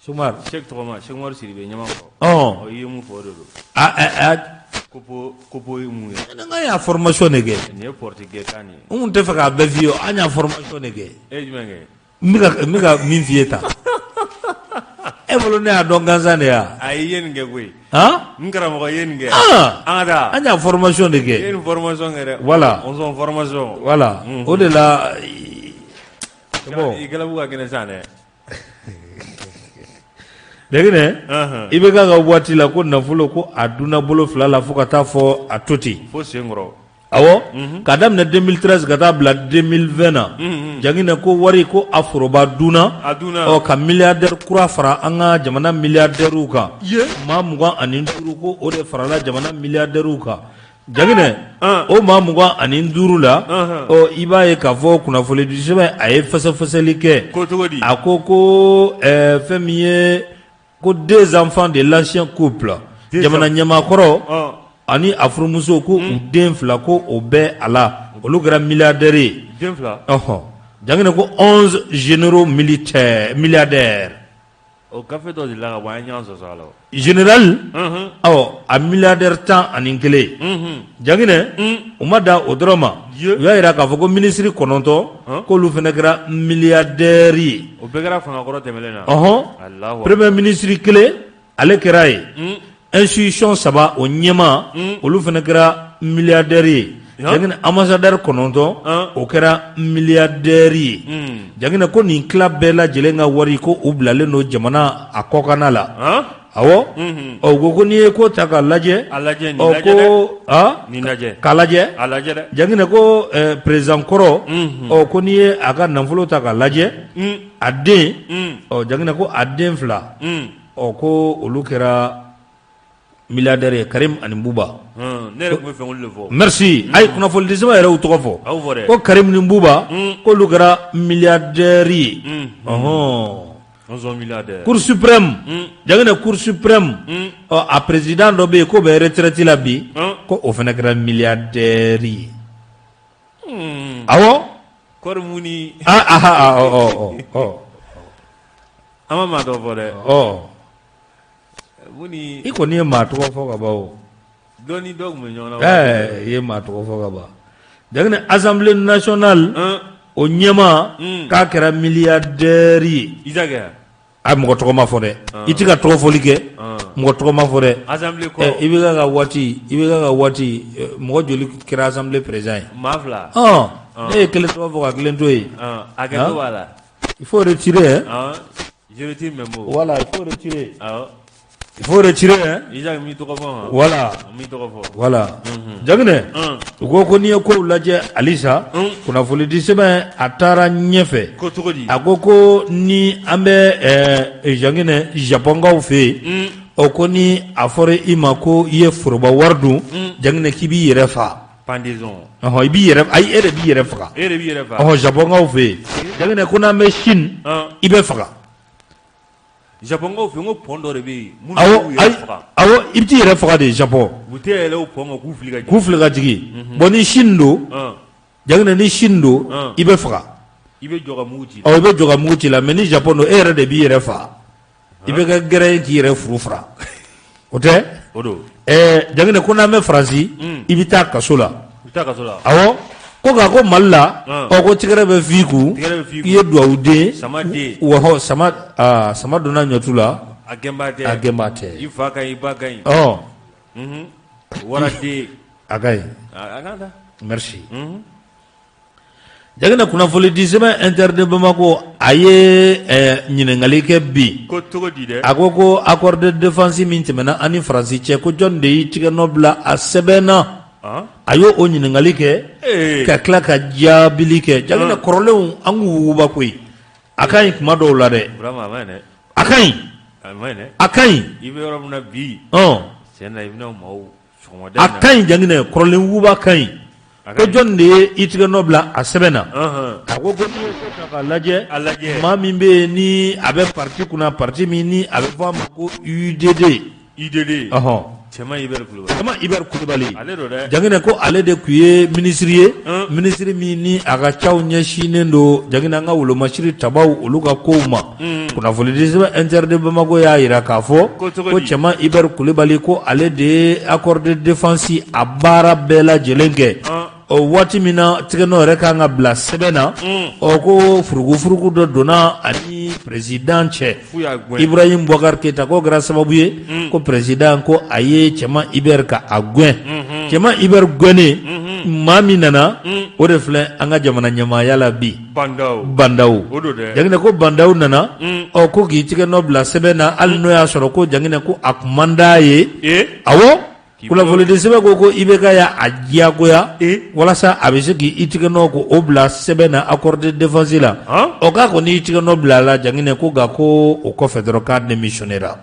Sɛki Sɛki tɔgɔma Sɛki Umaru Sidibe Ɲamakɔrɔ ɔ i ye mun fɔ o de don kopo ye mun ye an y'a formation de kɛ nin ye portugais kan ye n tun tɛ fɛ k'a bɛɛ f'i ye an y'a formation de kɛ e ye jumɛn kɛ N bɛ ka min f'i ye tan e bolo ne y'a dɔn gansan de ya ayi i ye nin kɛ koyi n karamɔgɔ i ye nin kɛ an ka taa an y'a formation de kɛ i ye nin formation kɛ dɛ voilà on formation voilà o de la bon i galabu ka kɛnɛ san dɛ Jaginɛ IBK ka waati la ko nafolo ko a dunna bolo fila la fo ka taa fɔ a to ten fo senkɔrɔ Awɔ ka daminɛ 2013 ka taa bila 2020 na Jaginɛ ko wari ko a foroba dunna ɔ ka milliardaire kura fara an ka jamana milliardairew kan maa 25 ko o de farala jamana milliardairew kan Jaginɛ o maa 25 la ɔ i b'a ye k'a fɔ kunnafonidi sɛbɛn a ye fɛsɛfɛsɛli kɛ a ko ko fɛn min ye ko deux enfants de l'ancien couple jamana ɲɛmaakɔrɔ ani a furumuso ko u den fila ko o bɛ a la olu kɛra milliardaire ye ɔhɔn Jaginɛ ko 11 généraux militaires milliardaires o gafe dɔ delila ka bɔ an ye ɲɔgɔn sɔsɔ a la général ɔ a milliardaire 11 Jaginɛ u ma dan o dɔrɔn ma u y'a jira k'a fɔ ko minisiri 9 k'olu fana kɛra milliardaire ye o bɛɛ kɛra fanga kɔrɔ tɛmɛnen na ɔhɔn premier ministre kelen ale kɛra ye institution saba o ɲɛmaa olu fana kɛra milliardaire ye Jaginɛ ambassadeur 9 o kɛra milliardaire ye Jaginɛ ko nin tila bɛɛ lajɛlen ka wari ko u bilalen don jamana a kɔkanna la awɔ ɔ u ko ko n'i ye ko ta k'a lajɛ ɔ ko k'a lajɛ Jaginɛ ko président kɔrɔ ɔ ko n'i ye a ka nafolo ta k'a lajɛ a den ɔ Jaginɛ ko a den fila ɔ ko olu kɛra milliardaire ye Karim ani Buba ne yɛrɛ tun bɛ fɛ olu de fɔ merci ayi kunnafonidi sɛbɛn yɛrɛ y'u tɔgɔ fɔ ko Karim ni Buba k'olu kɛra milliardaire ye ɔhɔn. Cour suprême Jaginɛ cour suprême ɔ a président dɔ bɛ yen k'o bɛ retraite la bi ko o fana kɛra milliardaire ye awɔ An ma maa tɔgɔ fɔ dɛ i kɔni ye maa tɔgɔ fɔ ka ban o dɔ ni dɔ tun bɛ ɲɔgɔn na i ye maa tɔgɔ fɔ ka ban Jaginɛ assemblée nationale o ɲɛmaa k'a kɛra milliardaire ye a mɔgɔ tɔgɔ ma fɔ dɛ i tɛ ka tɔgɔ fɔli kɛ mɔgɔ tɔgɔ ma fɔ dɛ IBK ka waati IBK ka waati mɔgɔ joli kɛra assemblée président ye maa fila ne ye kelen tɔgɔ fɔ ka kelen to yen a b'a la il faut retirer je retire mes mots voilà il faut retirer il faut retirer voilà voilà Jaginɛ u ko ko n'i ye kow lajɛ alisa kunnafonidi sɛbɛn a taara ɲɛfɛ a ko ko ni an bɛ Jaginɛ Japɔnkaw fɛ yen ɔ ko ni a fɔra i ma ko i ye foroba wari dun Jaginɛ k'i b'i yɛrɛ faa i b'i ayi e de b'i yɛrɛ faga ɔhɔn Japɔnkaw fɛ yen Jaginɛ ko n'an bɛ Chine i bɛ faga Japɔnkaw fɛ yen ko pont dɔ de bɛ yen minnu awɔ b'u yɛrɛ ayi faga awɔ i bɛ t'i yɛrɛ faga de Japon u tɛ yɛlɛ o pont kan k'u fili ka jigin k'u fili ka jigin bon ni Chine don Jaginɛ ni Chine don i bɛ faga i bɛ jɔ ka mugu ci ɔ i bɛ jɔ ka mugu ci la mais ni Japon don e yɛrɛ de b'i yɛrɛ faga i bɛ kɛ gɛrɛ ye k'i yɛrɛ furu fara o tɛ o don ɛɛ Jaginɛ ko n'an bɛ Faransi i bɛ taa kaso la i bɛ taa kaso la awɔ ko nka ko Mali la ɔ ko tigɛrɛ bɛ f'i kun Tigɛrɛ bɛ f'i kun. i ye dugawuden Sama den. wɔhɔ sama aa sama donna ɲɔtu la a gɛnbaa tɛ a gɛnbaa tɛ i fa ka ɲi i ba ka ɲi ɔ waraden a ka ɲi a ka taa merci Jaginɛ kunnafoni di sɛbɛn Inter de Bamako a ye ɲininkali kɛ bi ko cogo di dɛ a ko ko accord de défense min tɛmɛna an ni Faransi cɛ ko jɔn de y'i tigɛ nɔ bila a sɛbɛn na a y'o o ɲininkali kɛ ka tila ka jaabili kɛ Jaginɛ kɔrɔlenw an k'u wuguba koyi a ka ɲi kuma dɔw la dɛ a ka ɲi a ka ɲi i bɛ yɔrɔ min na bi a ka ɲi Jaginɛ kɔrɔlen wuguba ka ɲi ko jɔn de ye i tigɛ nɔ bila a sɛbɛn na a ko ko n'i ye ko ta k'a lajɛ maa min bɛ yen ni a bɛ parti kunna parti min ni a bɛ fɔ a ma ko UDD UDD ɔhɔn Cɛman Ibɛri Kulubali Cɛman Ibɛri Kulubali ale don dɛ Jaginɛ ko ale de tun ye minisiri ye minisiri min ni a ka caw ɲɛsinnen don Jaginɛ an ka wolomasiri tabaw olu ka kow ma kunnafonidi sɛbɛn Inter de Bamako y'a jira k'a fɔ Ko cogo ko di? Cɛman Ibɛri Kulubali ko ale de ye accord de défense a baara bɛɛ lajɛlen kɛ ɔ waati min na tigɛnɔ yɛrɛ ka kan ka bila sɛbɛn na ɔ ko furugufurugu dɔ donna a ni président cɛ Ibrahim Boubacar Keita k'o kɛra sababu ye ko président ko a ye Cɛman Ibɛri ka a gɛn Cɛman Ibɛri gɛnnen maa min nana o de filɛ an ka jamana ɲɛmaaya la bi Ba Ndaw Jaginɛ ko Ba Ndaw nana ɔ ko k'i tigɛ nɔ bila sɛbɛn na hali n'o y'a sɔrɔ ko Jaginɛ ko a kun man d'a ye awɔ kunnafonidi sɛbɛn ko ko IBK y'a diyagoya walasa a bɛ se k'i tigɛ nɔ ko o bila sɛbɛn na accord de défense la ɔ k'a kɔni y'i tigɛ nɔ bila a la Jaginɛ ko nka ko o kɔfɛ dɔrɔn k'a démissionnera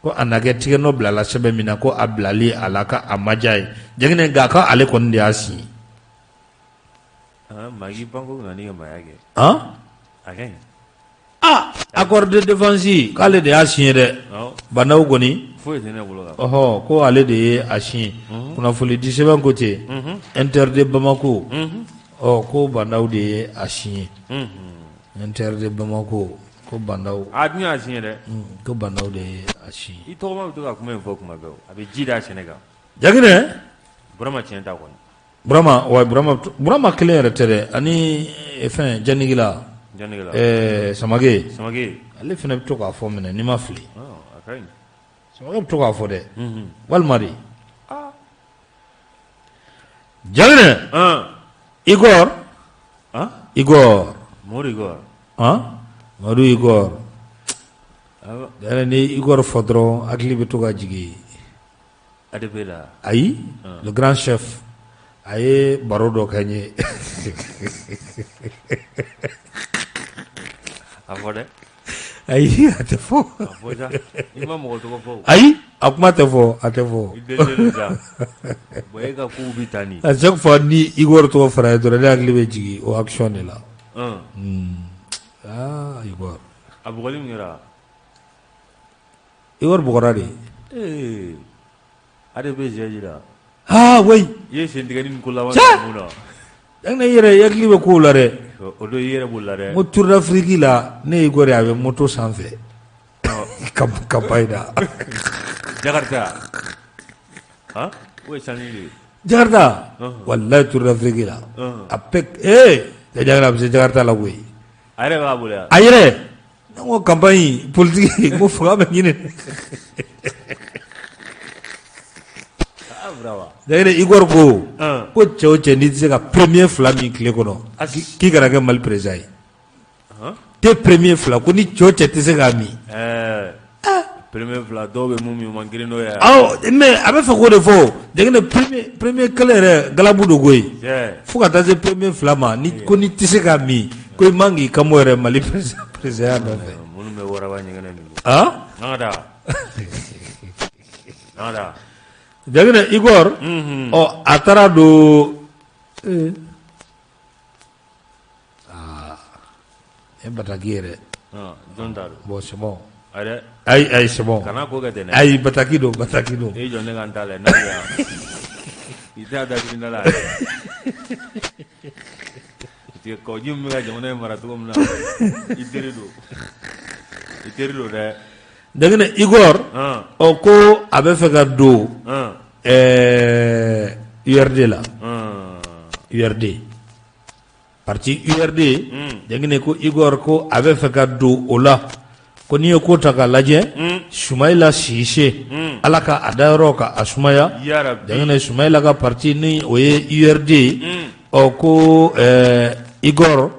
ko a na kɛ tigɛ nɔ bilala sɛbɛn min na ko a bilali a la ka a ma diya ye Jaginɛ nka ko ale kɔni de y'a signé. Aa accord de défense k'ale de y'a signé dɛ Ba Ndaw kɔni ɔhɔ ko ale de ye a signé kunnafoni di sɛbɛn ko ten Inter de Bamako ɔ ko Ba Ndaw de ye a signé Inter de Bamako ko Ba Ndaw a dun y'a signé dɛ ko Ba Ndaw de ye a signé i tɔgɔma bɛ to ka kuma in fɔ kuma bɛɛ a bɛ ji d'a sɛnɛ kan Jaginɛ Burama tiɲɛ ta kɔni Burama wa Burama kelen yɛrɛ tɛ dɛ ani fɛn Janigila Samake ale fana bɛ to k'a fɔ minɛ n'i ma fili Samake bɛ to k'a fɔ dɛ walima de Jaginɛ Igor Igor Madu Igor ni Igor fɔ dɔrɔn hakili bɛ to ka jigin ayi le grand chef a ye baro dɔ kɛ n ye a fɔ dɛ ayi a tɛ fɔ ayi a kuma tɛ fɔ a tɛ fɔ à chaque fois ni Igor tɔgɔ fɔra ye dɔrɔn ne hakili bɛ jigin o action de la aa Igor A bugɔli min kɛra. Igor bugɔra de. Ee a de bɛ siège la. Aa oui. I ye sen tigɛli nin ko laban mun na. Jaginɛ i yɛrɛ i hakili bɛ kow la dɛ. O don i yɛrɛ b'o la dɛ. N ko Tour d'Afrique la ne ye Igor ye a bɛ moto sanfɛ. Campagne na. Jakarta. Han o ye sanni de ye. Jakarta. Walayi Tour d'Afrique la. A bɛɛ ee Jaginɛ a bɛ se Jakarta la koyi. A yɛrɛ b'a bolo yan. A yɛrɛ. Ne ko campagne politique n ko fanga bɛ ɲini. Jaginɛ Igor ko ko cɛ o cɛ n'i tɛ se ka premier fila min tile kɔnɔ k'i kana kɛ Mali président ye. Thé premier fila ko ni cɛ o cɛ tɛ se k'a min. Premier fila dɔw bɛ mun min u man girin n'o ye. Awɔ mais a bɛ fɛ k'o de fɔ Jaginɛ premier kelen yɛrɛ galabu don koyi. Fo ka taa se premier fila ma ni ko n'i tɛ se k'a min ko i man k'i kanbɔ yɛrɛ Mali président ya nɔfɛ. Minnu bɛ waraba ɲɛgɛnɛ min. An ka taa. An ka taa. Jaginɛ Igor ɔ a taara don Aa e bataki yɛrɛ bon c'est bon ayi ayi c'est bon kana ko kɛ ten dɛ ayi bataki don bataki don i jɔ ne ka n ta lajɛ i t'a da la kɔji min bɛ ka jamana in mara cogo min na i teri don i teri don dɛ Jaginɛ Igor ɔ ko a bɛ fɛ ka don URD la URD parti URD Jaginɛ ko Igor ko a bɛ fɛ ka don o la ko n'i ye ko ta k'a lajɛ Sumayila Sise Ala ka a dayɔrɔ ka a sumaya Jaginɛ Sumayila ka parti ni o ye URD ɔ ko Igor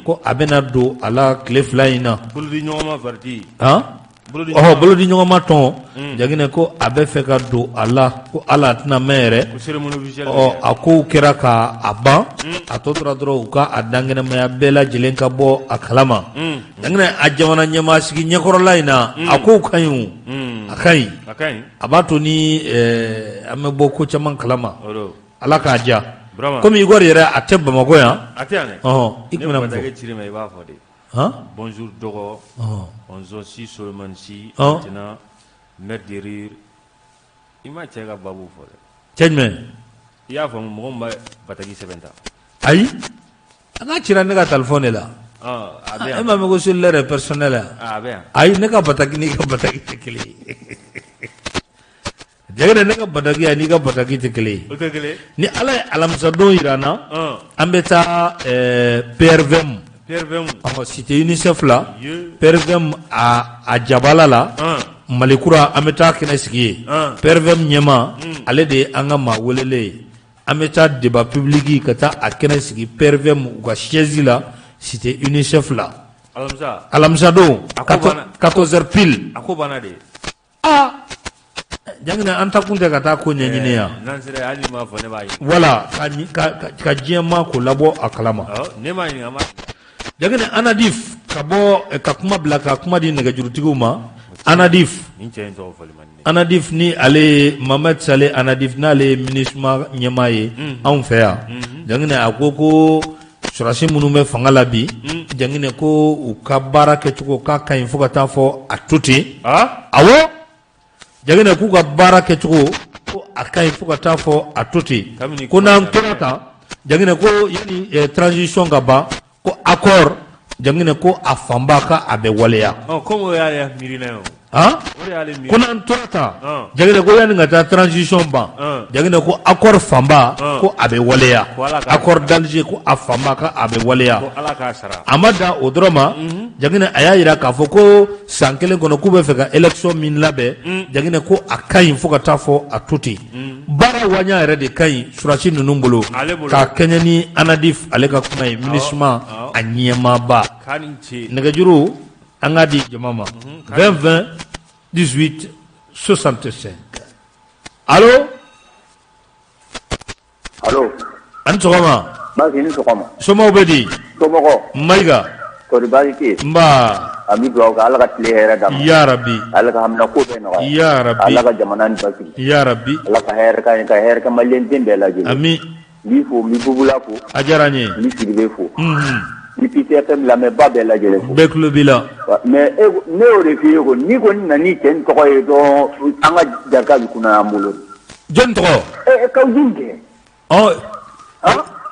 ko a bɛna don a la tile fila in na ɔhɔ bolodiɲɔgɔnma tɔn Jaginɛ ko a bɛ fɛ ka don a la ko ala a tɛna mɛn yɛrɛ ɔ a kow kɛra ka a ban a tɔ tora dɔrɔn u ka a dankɛnɛmaya bɛɛ lajɛlen ka bɔ a kalama Jaginɛ a jamana ɲɛmaa sigi ɲɛkɔrɔla in na a kow ka ɲi a ka ɲi a b'a to ni an bɛ bɔ ko caman kalama Ala k'a diya komi Igor yɛrɛ a tɛ Bamakɔ yan a tɛ yan dɛ ɔhɔn i tun bɛna mun fɔ ci ma i b'a fɔ de han bonjour dɔgɔ on si Solomani si ɔn maintenant maire de rire i ma cɛ ka baabu fɔ dɛ cɛ jumɛn i y'a faamu mɔgɔ min bɛ bataki sɛbɛn ta ayi a n'a cira ne ka téléphone de la a bɛ yan e m'a mɛn ko cellulaire est personnel yan a bɛ yan ayi ne ka bataki n'i ka bataki tɛ kelen ye Jaginɛ ne ka bataki ani ka bataki tɛ kelen ye o tɛ kelen ni Ala ye alamisadon jira an na an bɛ taa PRVM cité UNICEF la PRVM a jabala la Mali kura an bɛ taa kɛnɛ sigi yen PRVM ɲɛmaa ale de ye an ka maa welelen ye an bɛ taa débat public ka taa a kɛnɛ sigi PRVM u ka siège la cité UNICEF la alamisadon 14 heures pile a ko banna de aa Jaginɛ an ta kun tɛ ka taa ko ɲɛɲini yan wala ka diɲɛ maa ko labɔ a kalama Jaginɛ ANADIF ka bɔ ka kuma bila ka kuma di nɛgɛjurutigiw ma ANADIF ANADIF ni ale ye Mohamed Saleh ANADIF n'ale ye MINUSMA ɲɛmaa ye anw fɛ yan Jaginɛ a ko ko sɔrɔdasi minnu bɛ fanga la bi Jaginɛ ko u ka baara kɛcogo k'a ka ɲi fo ka taa fɔ a to ten awɔ Jaginɛ k'u ka baara kɛcogo ko a ka ɲi fo ka taa fɔ a to ten ko n'an tora tan Jaginɛ ko yanni transition ka ban ko accord Jaginɛ ko a fanba ka a bɛ waleya ko n'an tora tan Jaginɛ ko yanni ka taa transition ban Jaginɛ ko accord fanba ko a bɛ waleya accord d'Alger ko a fanba ka a bɛ waleya a ma dan o dɔrɔn ma Jaginɛ a y'a jira k'a fɔ ko san kelen kɔnɔ k'u bɛ fɛ ka élection min labɛn Jaginɛ ko a ka ɲi fo ka taa fɔ a to ten baara waɲa yɛrɛ de ka ɲi sɔrɔdasi ninnu bolo ka kɛɲɛ ni ANADIF ale ka kuma ye MINUSMA a ɲɛmaaba nɛgɛjuru an k'a di jama ma 20 20 18 65 allo allo a ni sɔgɔma baasi ni sɔgɔma somaw bɛ di somɔgɔw Mayiga kɔri baasi tɛ yen nba an bɛ dugawu kɛ Ala ka tile hɛrɛ d'an ma yarabi Ala ka haminanko bɛɛ nɔgɔya yarabi Ala ka jamana nin basigi yarabi Ala ka hɛrɛ k'an ye ka hɛrɛ kɛ maliyɛn den bɛɛ lajɛlen ami n b'i fo n bɛ Bubula fo a diyara n ye n bɛ Sidibe fo unhun Ni Peace FM lamɛnbaa bɛɛ lajɛlen fo. Bɛɛ tulo b'i la. Mais ne y'o de f'i ye ko n'i kɔni nana ni cɛ in tɔgɔ ye dɔrɔn an ka jarika bɛ kunaya an bolo. Jɔn tɔgɔ? Ɛ Kaou Djim kɛ. Ɔ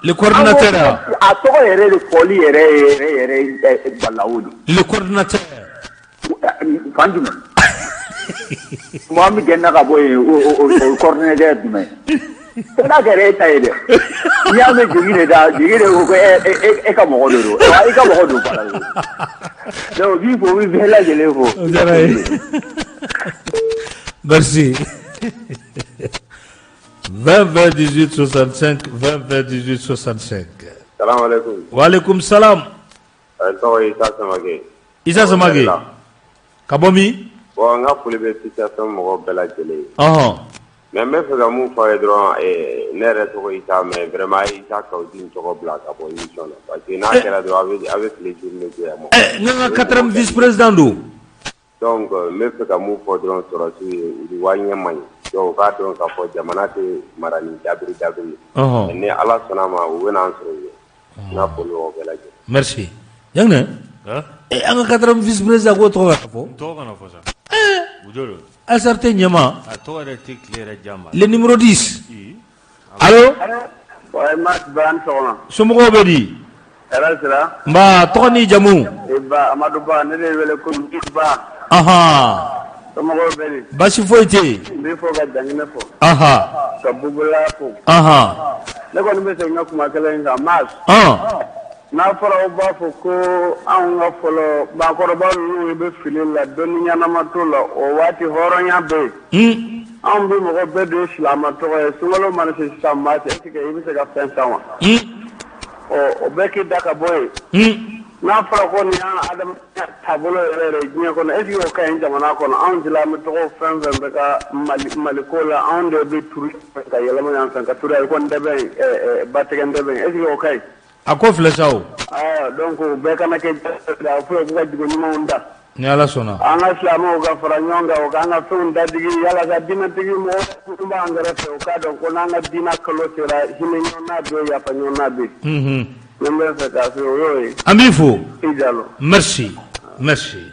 le coordinateur. A tɔgɔ yɛrɛ de fɔli yɛrɛ yɛrɛ yɛrɛ balawu de. Le coordinateur. Fan jumɛn? Mɔgɔ min gɛnna ka bɔ yen o coordinateur jumɛn? Ko n'a kɛra e ta ye dɛ. N'i y'a mɛn jigi de da jigi de ko e ka mɔgɔ de don i ka mɔgɔ don fana. Donc n b'i fo n bɛ bɛɛ lajɛlen fo. O diyara n ye. Merci. 20 20 18 65 20 20 18 65. Salaamaaleykum. Waaleykum salam. N tɔgɔ ye Isa Samake. Isa Samake. Ka bɔ min? Bon n ka foli bɛ Peace FM mɔgɔw bɛɛ lajɛlen ye. Ɔhɔn. Mais n bɛ fɛ ka mun fɔ a ye dɔrɔn ne yɛrɛ tɔgɔ Isa mais vraiment a ye Isa Kaou Djim tɔgɔ bila ka bɔ émission na parce que n'a kɛra dɔrɔn a bɛ tile journée goya mɔgɔ. Ɛ n ka quatrième vice président don. Donc n bɛ fɛ ka mun fɔ dɔrɔn sɔrɔdasiw ye u ni waɲɛ man ɲi donc u k'a dɔn k'a fɔ jamana tɛ mara ni dabiri dabiri ye. Ɔhɔn. Ni Ala sɔnna a ma u bɛna an sɔrɔ yen. N ka foli b'aw bɛɛ lajɛlen. Merci. Janginɛ. Ɛ an ka quatrième vice président k'o tɔgɔ kana fɔ. Tɔgɔ kana fɔ sa. O jɔn don? ASRT ɲɛmaa. A tɔgɔ yɛrɛ tɛ tile yɛrɛ diya ma. Le numéro 10. Allo. Ouais, Mas Ba ni sɔgɔma. Somɔgɔw bɛ di? Hɛrɛ sira. Nba tɔgɔ n'i jamu? Ba Amadu Ba ne de wele ko Ba. Ahan. Somɔgɔw bɛ di? Baasi foyi tɛ yen. N b'i fo ka Janginɛ fo. Ahan. Ka Bubula fo. Ahan. Ne kɔni bɛ segin n ka kuma kelen in kan Mas. Ɔn. N'a fɔra aw b'a fɔ ko anw ka fɔlɔ maakɔrɔba ninnu bɛ fili la dɔnni ɲɛnama t'o la o waati hɔrɔnya bɛ yen. Anw bɛ mɔgɔ bɛɛ don silamɛ tɔgɔ ye sunkalo mana se sisan Mas est ce que i bɛ se ka fɛn san wa? Ɔ o bɛɛ k'i da ka bɔ yen. N'a fɔra ko nin y'an adamadenya taabolo yɛrɛ yɛrɛ diɲɛ kɔnɔ est ce que o ka ɲi jamana kɔnɔ anw silamɛ tɔgɔ fɛn fɛn bɛ ka Mali ko la anw de bɛ turu ka yɛlɛma yan fɛ ka turu ko ntɛbɛn batigɛ ntɛbɛn est ce que o ka ɲi? A ko filɛ sa o. Donc bɛɛ kana kɛ fo k'u ka jogo ɲumanw da. Ni Ala sɔnna. An ka silamɛw ka fara ɲɔgɔn kan u k'an ka fɛnw dadigi yala diinɛtigi mɔgɔ minnu b'an kɛrɛfɛ u k'a dɔn ko n'an ka diinɛ kalo sera hinɛ ɲɔgɔnna bɛ yen yafa ɲɔgɔnna bɛ yen. Ne bɛ fɛ k'a fɔ o y'o ye. An b'i fo. I Jalo. Merci merci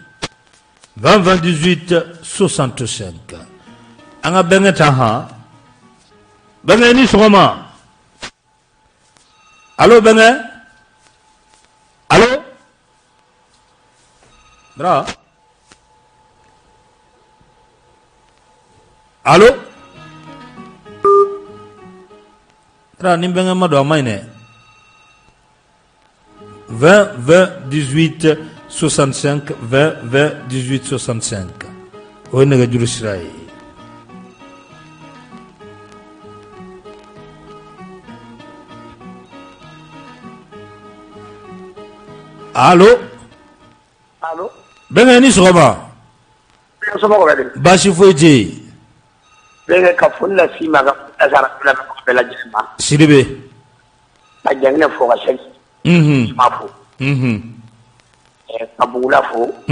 20 28 65 an ka bɛnkɛ ta han bɛnkɛ i ni sɔgɔma. Allo bɛnkɛ allo Dra allo Dra ni bɛnkɛ ma don a ma ɲi dɛ 20 20 18 65 20 20 18 65 o ye nɛgɛjuru sira ye. Allo Allo bɛnkɛ i ni sɔgɔma. Somɔgɔw bɛ di? Baasi foyi tɛ yen. Bɛnkɛ ka foli lase i ma ka foli lase arajo lamɛnbaga bɛɛ lajɛlen ma. Sidibe. Ka Janginɛ fo ka Sɛki Juma fo. Ka Bugula fo. I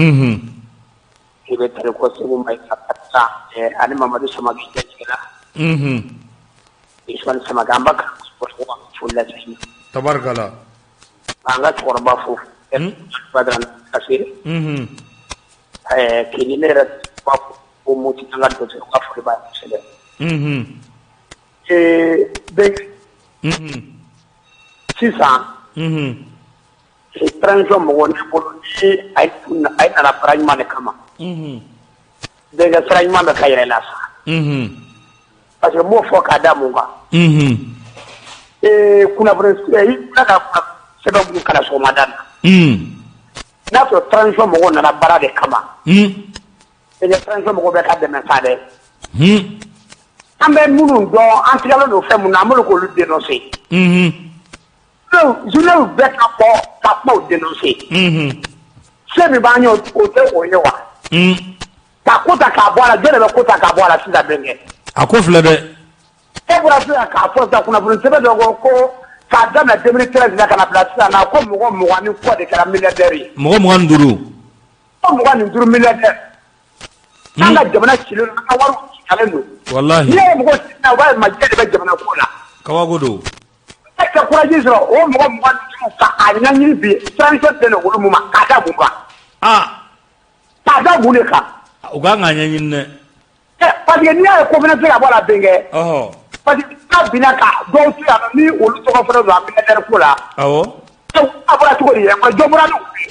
bɛ Tariko Segu Mayiga ani Mamadu Samake Jajɛla. Usumani Samake an b'a ka foli lase i ma. Tabarikala. An ka cɛkɔrɔba fo. Badara Kase. Kini ne yɛrɛ b'a fɔ ko Moti an ka docteur ka foli b'a ye kosɛbɛ. Bɛnkɛ. Sisan. Transition mɔgɔw ne bolo ni a ye nana baara ɲuman de kama. Bɛnkɛ sira ɲuman bɛ ka yɛrɛ la sa. Parce que n b'o fɔ k'a da mun kan. Kunnafoni i bɔra ka sɛbɛn minnu kalan sɔgɔmada na. N'a sɔrɔ transition mɔgɔw nana baara de kama. Bɛnkɛ transition mɔgɔw bɛ ka dɛmɛ sa dɛ. An bɛ minnu dɔn an tigalen don fɛn min na an b'olu k'olu dénoncer. Journaux bɛɛ ka bɔ ka kumaw dénoncer. Se min b'an ye o tɛ o ye wa? Ka ko ta k'a bɔ a la jɔn de bɛ ko ta k'a bɔ a la sisan bɛnkɛ? A ko filɛ dɛ. E bɔra sisan k'a fɔ sisan kunnafoni sɛbɛn dɔ ko ko k'a daminɛ 2013 la ka na bila sisan na ko mɔgɔ 20 ni kɔ de kɛra milliardaire ye. Mɔgɔ 25. Mɔgɔ 25 milliardaire. An ka jamana cilen don, an ka wariw calen don. Walahi. N'i ye mɔgɔw ci u b'a ye majɛ de bɛ jamana ko la. Kabako don. E tɛ courage sɔrɔ o mɔgɔ 25 ka a ɲɛɲini bi transition tɛ na olu mun ma k'a da mun kan. K'a da mun de kan. U kan k'a ɲɛɲini dɛ. Parce que n'i y'a ye ko fana tɛ se ka bɔ a la Benkɛ. Parce que n'a binna ka dɔw to yan nɔ ni olu tɔgɔ fana don a milliardaire ko la. Awɔ. A bɔra cogo di yɛrɛ jɔn bɔra n'o ye.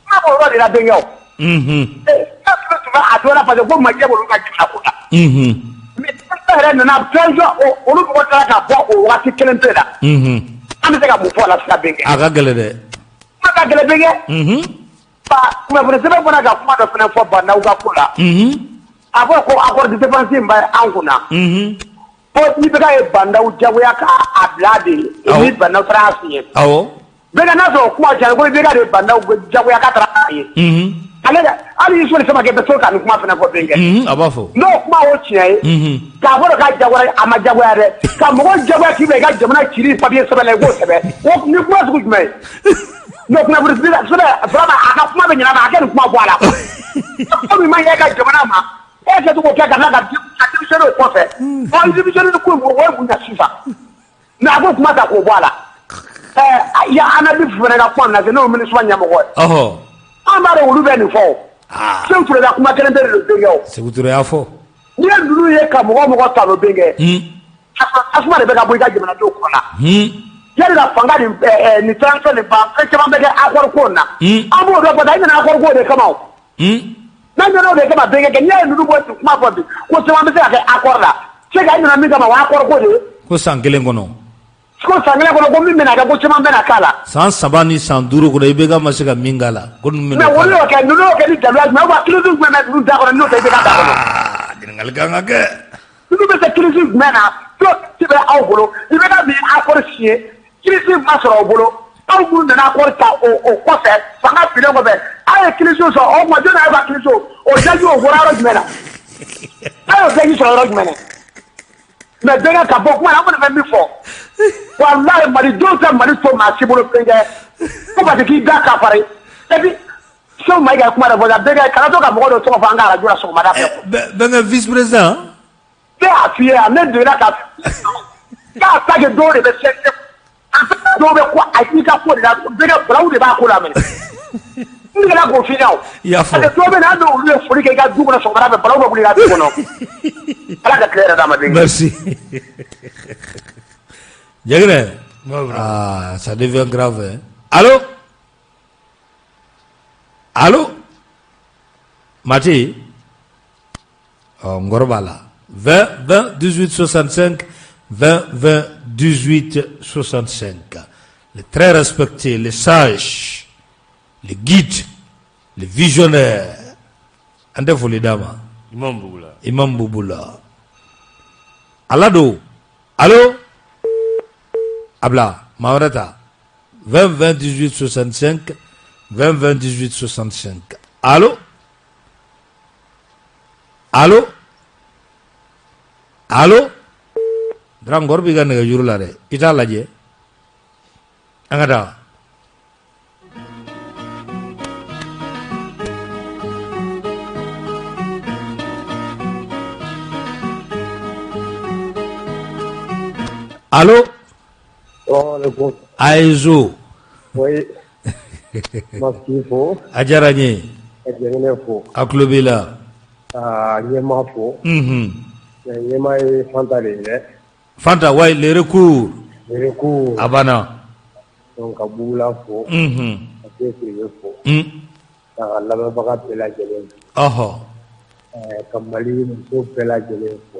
Kuma b'o yɔrɔ de la Benkɛ o. E tun bɛ a dɔ la parce que ko majɛ b'olu ka jamana ko la. Mais transition yɛrɛ nana transition olu mɔgɔ taara ka bɔ o waati kelen pe la. An bɛ se ka mun fɔ a la sisan Benkɛ. A ka gɛlɛn dɛ. Kuma ka gɛlɛn Benkɛ. Kunnafoni sɛbɛn fana ka kuma dɔ fana fɔ Bah N'Daw ka ko la. A fɔ ko accord de défense in bɛ an kunna. Ko IBK ye Bah N'Daw jagoya k'a bila de ni Bah N'Daw taara a signé. Awɔ. Bɛnkɛ n'a sɔrɔ kuma cayara ko IBK de ye Bah N'Daw jagoya k'a taara a ye. Ale hali Isuwɛli Samakɛ bɛ to ka nin kuma fana fɔ Bɛnkɛ. A b'a fɔ. N'o kuma o tiɲɛ ye. K'a fɔ k'a jagoya a ma jagoya dɛ. Ka mɔgɔ jagoya k'i bila i ka jamana cili papier sɛbɛn la i k'o sɛbɛn. O ni kuma sugu jumɛn ye? Mais kunnafoni sɛbɛn vraiment a ka kuma bɛ ɲin'a ma a kɛ nin kuma bɔ a la. Ko min man ɲɛ e ka jamana ma e kɛ to k'o kɛ ka tila ka démissionner o kɔfɛ. Ɔ démissionner ko o ye mun ɲɛ sisan? Mais a k'o kuma ta k'o bɔ a la. Ɛɛ ya ANADIF fana ka kuma nana se n'o ye MINUSMA ɲɛmɔgɔ ye. An b'a dɔn olu bɛ nin fɔ o. Seku Ture ka kuma kelen pe de don Benkɛ o. Seku Ture y'a fɔ. N'i ye ninnu ye ka mɔgɔ o mɔgɔ tanu Benkɛ. Tasuma de bɛ ka bɔ i ka jamanadenw kɔ la. Yanni ka fanga nin transition nin ban fɛn caman bɛ kɛ accord ko in na. An b'o dɔn parce que an nana accord ko de kama o. N'an nana o de kama Benkɛ n'i y'a ye ninnu bɔ nin kuma fɔ bi ko caman bɛ se ka kɛ accord la c'est que an nana min kama o ye accord ko de ye. Ko san kelen kɔnɔ. Ko san kelen kɔnɔ ko min bɛna kɛ ko caman bɛna k'a la. San 3 ni san 5 kɔnɔ IBK ma se ka min k'a la. Ko ninnu bɛna. Mais olu y'o kɛ ninnu y'o kɛ ni daluya jumɛn ye ou bien clause jumɛn bɛ ninnu da kɔnɔ n'o tɛ IBK da kɔnɔ. Ɲininkali kan ka kɛ. Ninnu bɛ se clause jumɛn na clause bɛ aw bolo IBK min accord signé clause ma sɔrɔ aw bolo aw minnu nana accord ta o kɔfɛ fanga binnen kɔfɛ aw ye clause sɔrɔ o tuma jɔn y'aw ka clause o daji o bɔra yɔrɔ jumɛn na aw y'o daji sɔrɔ yɔrɔ jumɛn na mais Benkɛ ka bɔ kuma na an kɔni bɛ min fɔ walayi malidenw tɛ Mali to maa si bolo Benkɛ ko parce que k'i da ka farin et puis Seku Mayiga ye kuma dɔ fɔ sa Benkɛ kana to ka mɔgɔ dɔ tɔgɔ fɔ an ka radio la sɔgɔmada fɛ. Benkɛ vice président. Ne y'a f'i ye yan ne delila ka k'a ta kɛ dɔw de bɛ CNT dɔw bɛ ko a i ka ko de la Benkɛ balawu de b'a ko la minɛ. N delila k'o f'i ɲɛna o. I y'a fɔ. Parce que dɔw bɛ na hali n'olu ye foli kɛ i ka du kɔnɔ sɔgɔmada fɛ balawu bɛ wuli i ka du kɔnɔ. Ala ka tile hɛrɛ d'an ma Benkɛ. Merci. Jaginɛ. Ah ça devient grave hein. Allo. Allo Mati ɔ n kɔrɔ b'a la 20 20 18 65 20 20 18 65 le très respecté le sage le guide le visionnaire an tɛ foli d'a ma Imam Bubula ala don allo a bila maa wɛrɛ ta 20 20 18 65 20 20 18 65 allo allo allo Dra Ngɔrɔ b'i ka nɛgɛjuru la dɛ i t'a lajɛ an ka taa allo Ayizo a diyara n ye a tulo b'i la ɲɛmaa fo ɲɛmaa ye Fanta de ye dɛ Fanta wayi le recours a banna ka Bubula fo ka Siribe fo ka lamɛnbaga bɛɛ lajɛlen ɔhɔ ka Mali muso bɛɛ lajɛlen fo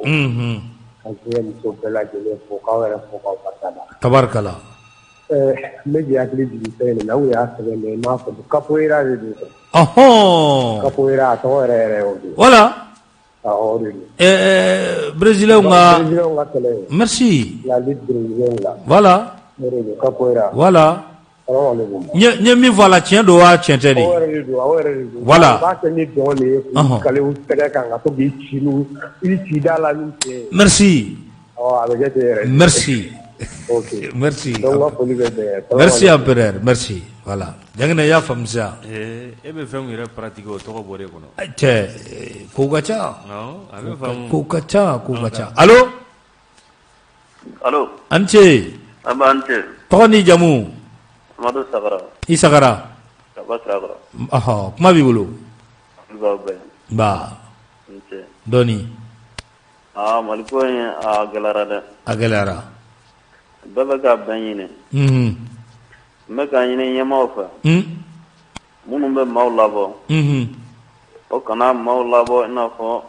ka diɲɛ muso bɛɛ lajɛlen fo k'aw yɛrɛ fo k'aw barika da tabarikala n bɛ k'i hakili jigin fɛn in na u y'a sɛbɛn mais n m'a fɔ capoeira de don ɔhɔn capoeira a tɔgɔ yɛrɛ yɛrɛ y'o de ye voilà awɔ o de don Brésilien ka Brésilien ka kɛlɛ merci la lutte brésilienne la voilà o de don capoeira voilà n ye min fɔ a la tiɲɛ don wa tiɲɛ tɛ de voilà u b'a kɛ ni dɔn de ye k'u caler u tɛgɛ kan ka to k'i ci n'u i ci da la n'u sen ye merci a bɛ kɛ ten yɛrɛ merci ok merci donc n ka foli bɛ bɛn merci empereur merci voilà Janginɛ i y'a faamu sisan e bɛ fɛn min yɛrɛ pratiquer o tɔgɔ bɔra e kɔnɔ cɛ kow ka ca kow ka ca kow ka ca allo allo a ni ce. An b'an tɛ Tɔgɔ ni jamu? Amadu Sagara. I Sagara. Ka bɔ Sirakɔrɔ. Ɔhɔ, kuma b'i bolo. Foli b'aw bɛɛ ye. Nba. I ni ce. Dɔɔni. Aa Mali ko in a gɛlɛyara dɛ. A gɛlɛyara. Bɛɛ bɛ ka bɛn ɲini. Unhun. N bɛ k'a ɲini ɲɛmaaw fɛ. Un. Minnu bɛ maaw labɔ. Unhun. O kana maaw labɔ i n'a fɔ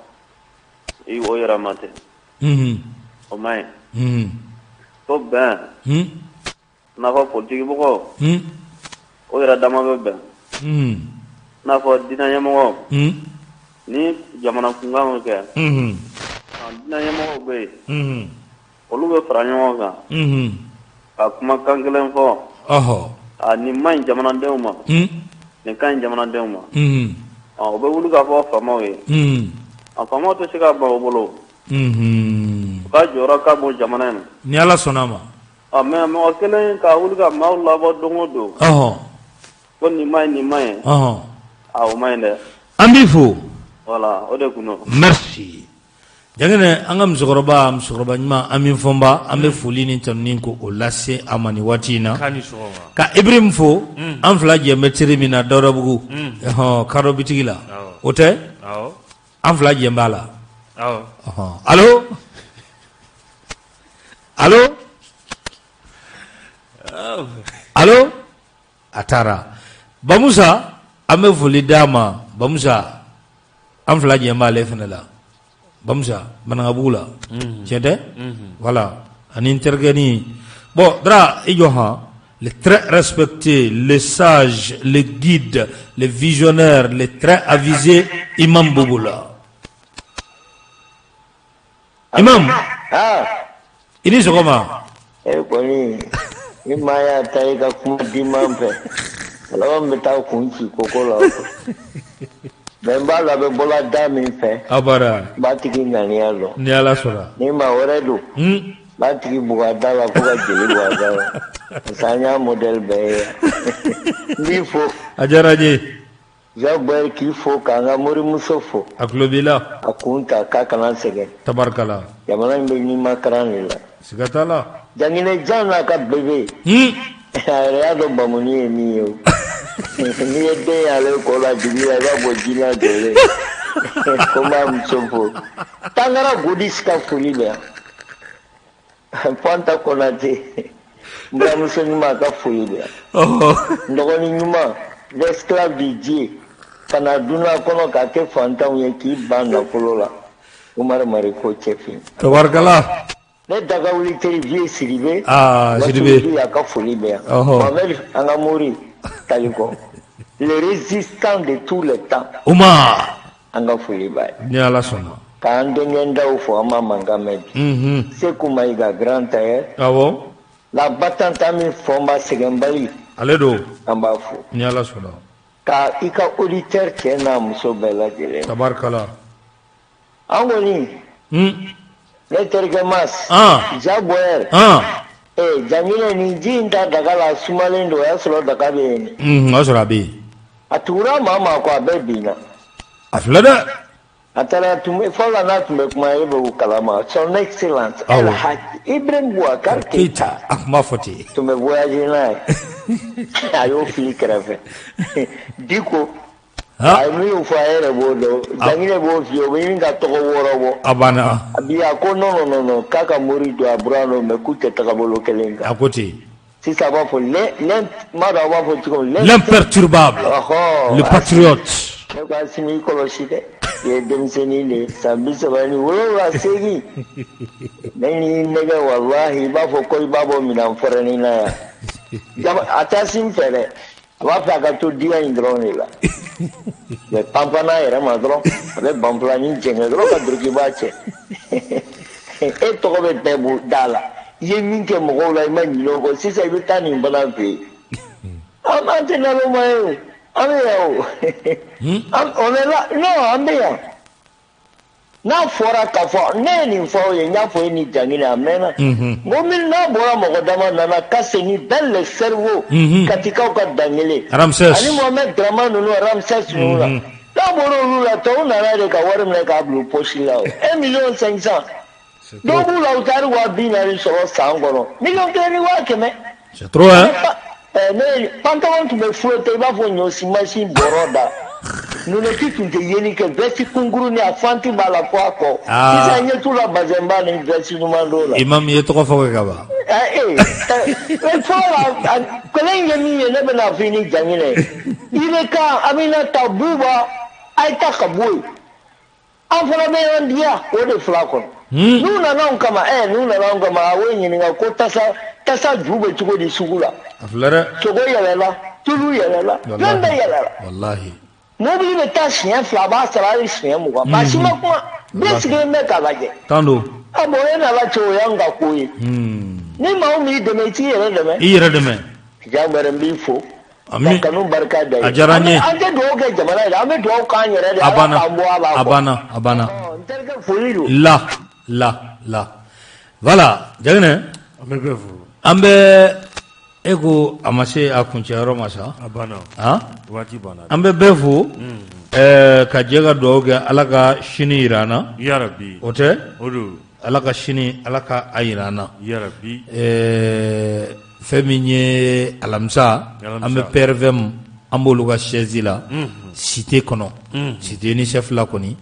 i o yɛrɛ ma ten. Unhun. O man ɲi. Unhun. Ko bɛn. Un. I n'a fɔ politikimɔgɔw. Un. O yɛrɛ dama bɛ bɛn. Un. I n'a fɔ diinɛ ɲɛmɔgɔw. Un. Ni jamana kunkan bɛ kɛ. Unhun. Diinɛ ɲɛmɔgɔw bɛ yen. Unhun. Olu bɛ fara ɲɔgɔn kan. Unhun. Ka kumakan kelen fɔ. Ɔhɔ. A nin man ɲi jamanadenw ma. Un. Nin ka ɲi jamanadenw ma. Unhun. O bɛ wuli k'a fɔ faamaw ye. Un. A faamaw tɛ se ka ban o bolo. Unhun. U ka jɔyɔrɔ ka bon jamana in na. Ni Ala sɔnna a ma. A mais mɔgɔ kelen ka wuli ka maaw labɔ don o don. Ɔhɔn. Ko nin man ɲi nin man ɲi. Ɔhɔn. A o man ɲi dɛ. An b'i fo. Voilà o de tun don. Merci. Janginɛ an ka musokɔrɔba musokɔrɔba ɲuman Ami Fɔnba an bɛ foli ni tanuni ko o lase a ma nin waati in na. K'a ni sɔgɔma. Ka Ibrahim fo. Un. An fila jɛ bɛ teri min na Dawudabugu. Un. Ɔhɔn kadɔ bitigi la. Awɔ. O tɛ? Awɔ. An fila jɛ b'a la. Awɔ. Ɔhɔn allo allo allo a taara Bamusa an bɛ foli d'a ma Bamusa an fila jɛ b'ale fana la Bamusa Banankabugu la tiɲɛ tɛ voilà ani n terikɛnin bon Dra i jɔ han le très respecté le sage le guide le visionnaire le très avisé Imam Bobola Imam i ni sɔgɔma e kɔni ni maa y'a ta i ka kuma diman fɛ a laban bɛ taa kun ci koko la mais n b'a dɔn a bɛ bɔla da min fɛ abada n b'a tigi ŋaniya dɔn ni Ala sɔnna ni maa wɛrɛ don n b'a tigi bugɔ a da la fo ka jeli bɔ a da la parce que an y'a modèle bɛɛ ye yan n b'i fo a diyara n ye Jean Boyer k'i fo k'an ka morimuso fo a tulo b'i la a kun ta k'a kana sɛgɛn tabarikala jamana in bɛ nimakaran de la siga t'a la Janginɛ Jan n'a ka bébé a yɛrɛ y'a dɔn bamuni ye min ye o n'i ye den y'ale kɔ la dibi la i b'a bɔ ji la jɔlen ko n b'a muso fo Tangara Godis ka foli bɛ yan Fanta Konate n buramuso ɲuman ka foli bɛ yan n dɔgɔnin ɲuman l'esclave de Dieu ka na dunan kɔnɔ k'a kɛ fantanw ye k'i ban nafolo la Umaru Mariko cɛfin tabarikala ne dagawuli teri vieux Sidibe aa Sidibe a ka foli bɛ yan Mohamed an ka mori Talikɔ le résistant de tous les temps Umar An ka foli b'a ye ni Ala sɔnna k'an denkɛ daw fo an ma mankan mɛn bi unhun Seku Mayiga grand tailleur awɔ la battante Ami Fɔnba sɛgɛnbali ale don an b'a fo ni Ala sɔnna ka i ka auditeur cɛ n'a muso bɛɛ lajɛlen tabarikala an kɔni un ne terikɛ Mas an Jean Boyer an ee Janginɛ nin ji in ta daga la a sumalen don o y'a sɔrɔ daga bɛ yen unhun o y'a sɔrɔ a bɛ yen A tugura maa maa kɔ a bɛɛ binna a filɛ dɛ a taara tun bɛ fɔlɔ n'a tun bɛ kuma e bɛ o kalama son excellence Awɔ. El Hadj Ibrahim Boubacar Keita a tun b'a fɔ ten tun bɛ voyager n'a ye a y'o fili kɛrɛfɛ Diko Ha? a ye min fɔ a yɛrɛ b'o dɔn Janginɛ b'o f'i ye o bɛ ɲini ka tɔgɔ wɔɔrɔ bɔ a banna bi a ko non non non non k'a ka mori don a buran don mais k'u tɛ tagabolo kelen kan a ko ten Sisan a b'a fɔ l'in m'a dɔn a b'a fɔ cogo min l'imperturbable ɔhɔ le patriote ne ko Asimi i kɔlɔsi dɛ i ye denmisɛnnin de ye san 37 8 ne y'i nɛgɛ walahi i b'a fɔ ko i b'a bɔ minɛn fɛrɛnin na yan a tɛ Asimi fɛ dɛ a b'a fɛ a ka to diya in dɔrɔn de la mais panpan n'a yɛrɛ ma dɔrɔn a bɛ banfulanin jɛngɛ dɔrɔn ka dorokiba cɛ e tɔgɔ bɛ bɛɛ da la i ye min kɛ mɔgɔw la i ma ɲinɛ o kɔ sisan i bɛ taa nin fana fɛ yen an an tɛ naloma ye o an bɛ yan o on est là non an bɛ yan n'a fɔra k'a fɔ ne ye nin fɔ aw ye n y'a fɔ e ni Janginɛ a mɛnna n ko min n'a bɔra mɔgɔ dama nana ka segin dans le cerveau Katikaw ka Danŋele Ramsès ani Mohamed Dramane ninnu Ramsès ninnu la n'a bɔra olu la tɔw nana de ka wari minɛ k'a bila u poche la o 1 million 500 Dɔw b'u la u taari 40 000 sɔrɔ san kɔnɔ, 1 100 000. C'est trop, hein? Ne pantalon tun bɛ flotter i b'a fɔ ɲɔsi mansin bɔrɔ da. Lunette tun tɛ yeli kɛ, veste kunkuruni a fente b'a la fo a kɔ. Ah. Sisan ɲɛ t'u la bazɛnba ni veste ɲuman don la. Imam i ye tɔgɔ fɔ kɛ ka ban. Ee, fɔlɔ la kɛlɛ in ye min ye, ne bɛna fɔ i ni Jaɲinɛ IBK, Aminata, Buba, a ye taa ka bɔ yen. An fana bɛ yan diya o de fila kɔnɔ. N'u nana anw kama, n'u nana anw kama, a y'o ɲininka ko tasa tasa ju bɛ cogo di sugu la. A filɛ dɛ. Sogo yɛlɛla, tulu yɛlɛla, fɛn bɛɛ yɛlɛla. Walahi. Mobili bɛ taa siɲɛ 2, a b'a sara hali siɲɛ 20. Maa si ma kuma, bɛɛ sigilen bɛ k'a lajɛ. Tan don. A bon, e n'Ala cɛ, o y'anw ka ko ye. Ni maa min y'i dɛmɛ, i t'i yɛrɛ dɛmɛ. I yɛrɛ dɛmɛ. Janwɛrɛ, n b'i fo. Ami. Ka kanu barika da ye. A diyara n ye. An tɛ dugawu kɛ jamana ye dɛ, an bɛ dugawu k'an yɛrɛ de ye. A banna. Ala k'an bɔ a la. A banna, a banna. N terikɛ, foli don. La la la. Voilà, Jaginɛ. An bɛ bɛɛ fo. An bɛ e ko a ma se a kuncɛyɔrɔ ma sa. A banna. Han? Waati banna. An bɛ bɛɛ fo. Ka jɛ ka dugawu kɛ Ala ka sini jira an na. Yarabi. O tɛ? O don. Ala ka sini, Ala ka a jira an na. Yarabi. Fɛn min ye alamisa, an bɛ PRVM, an b'olu ka siège la cité kɔnɔ, cité UNICEF la kɔni,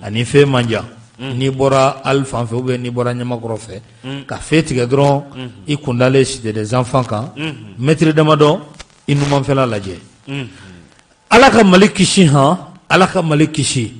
ani feu man jan. N'i bɔra ali fan fɛ ou bien n'i bɔra Ɲamakɔrɔ fɛ ka feu tigɛ dɔrɔn, i kundalen cité des enfants kan, mètre damadɔ, i numanfɛla lajɛ. Ala ka Mali kisi, han, Ala ka Mali kisi.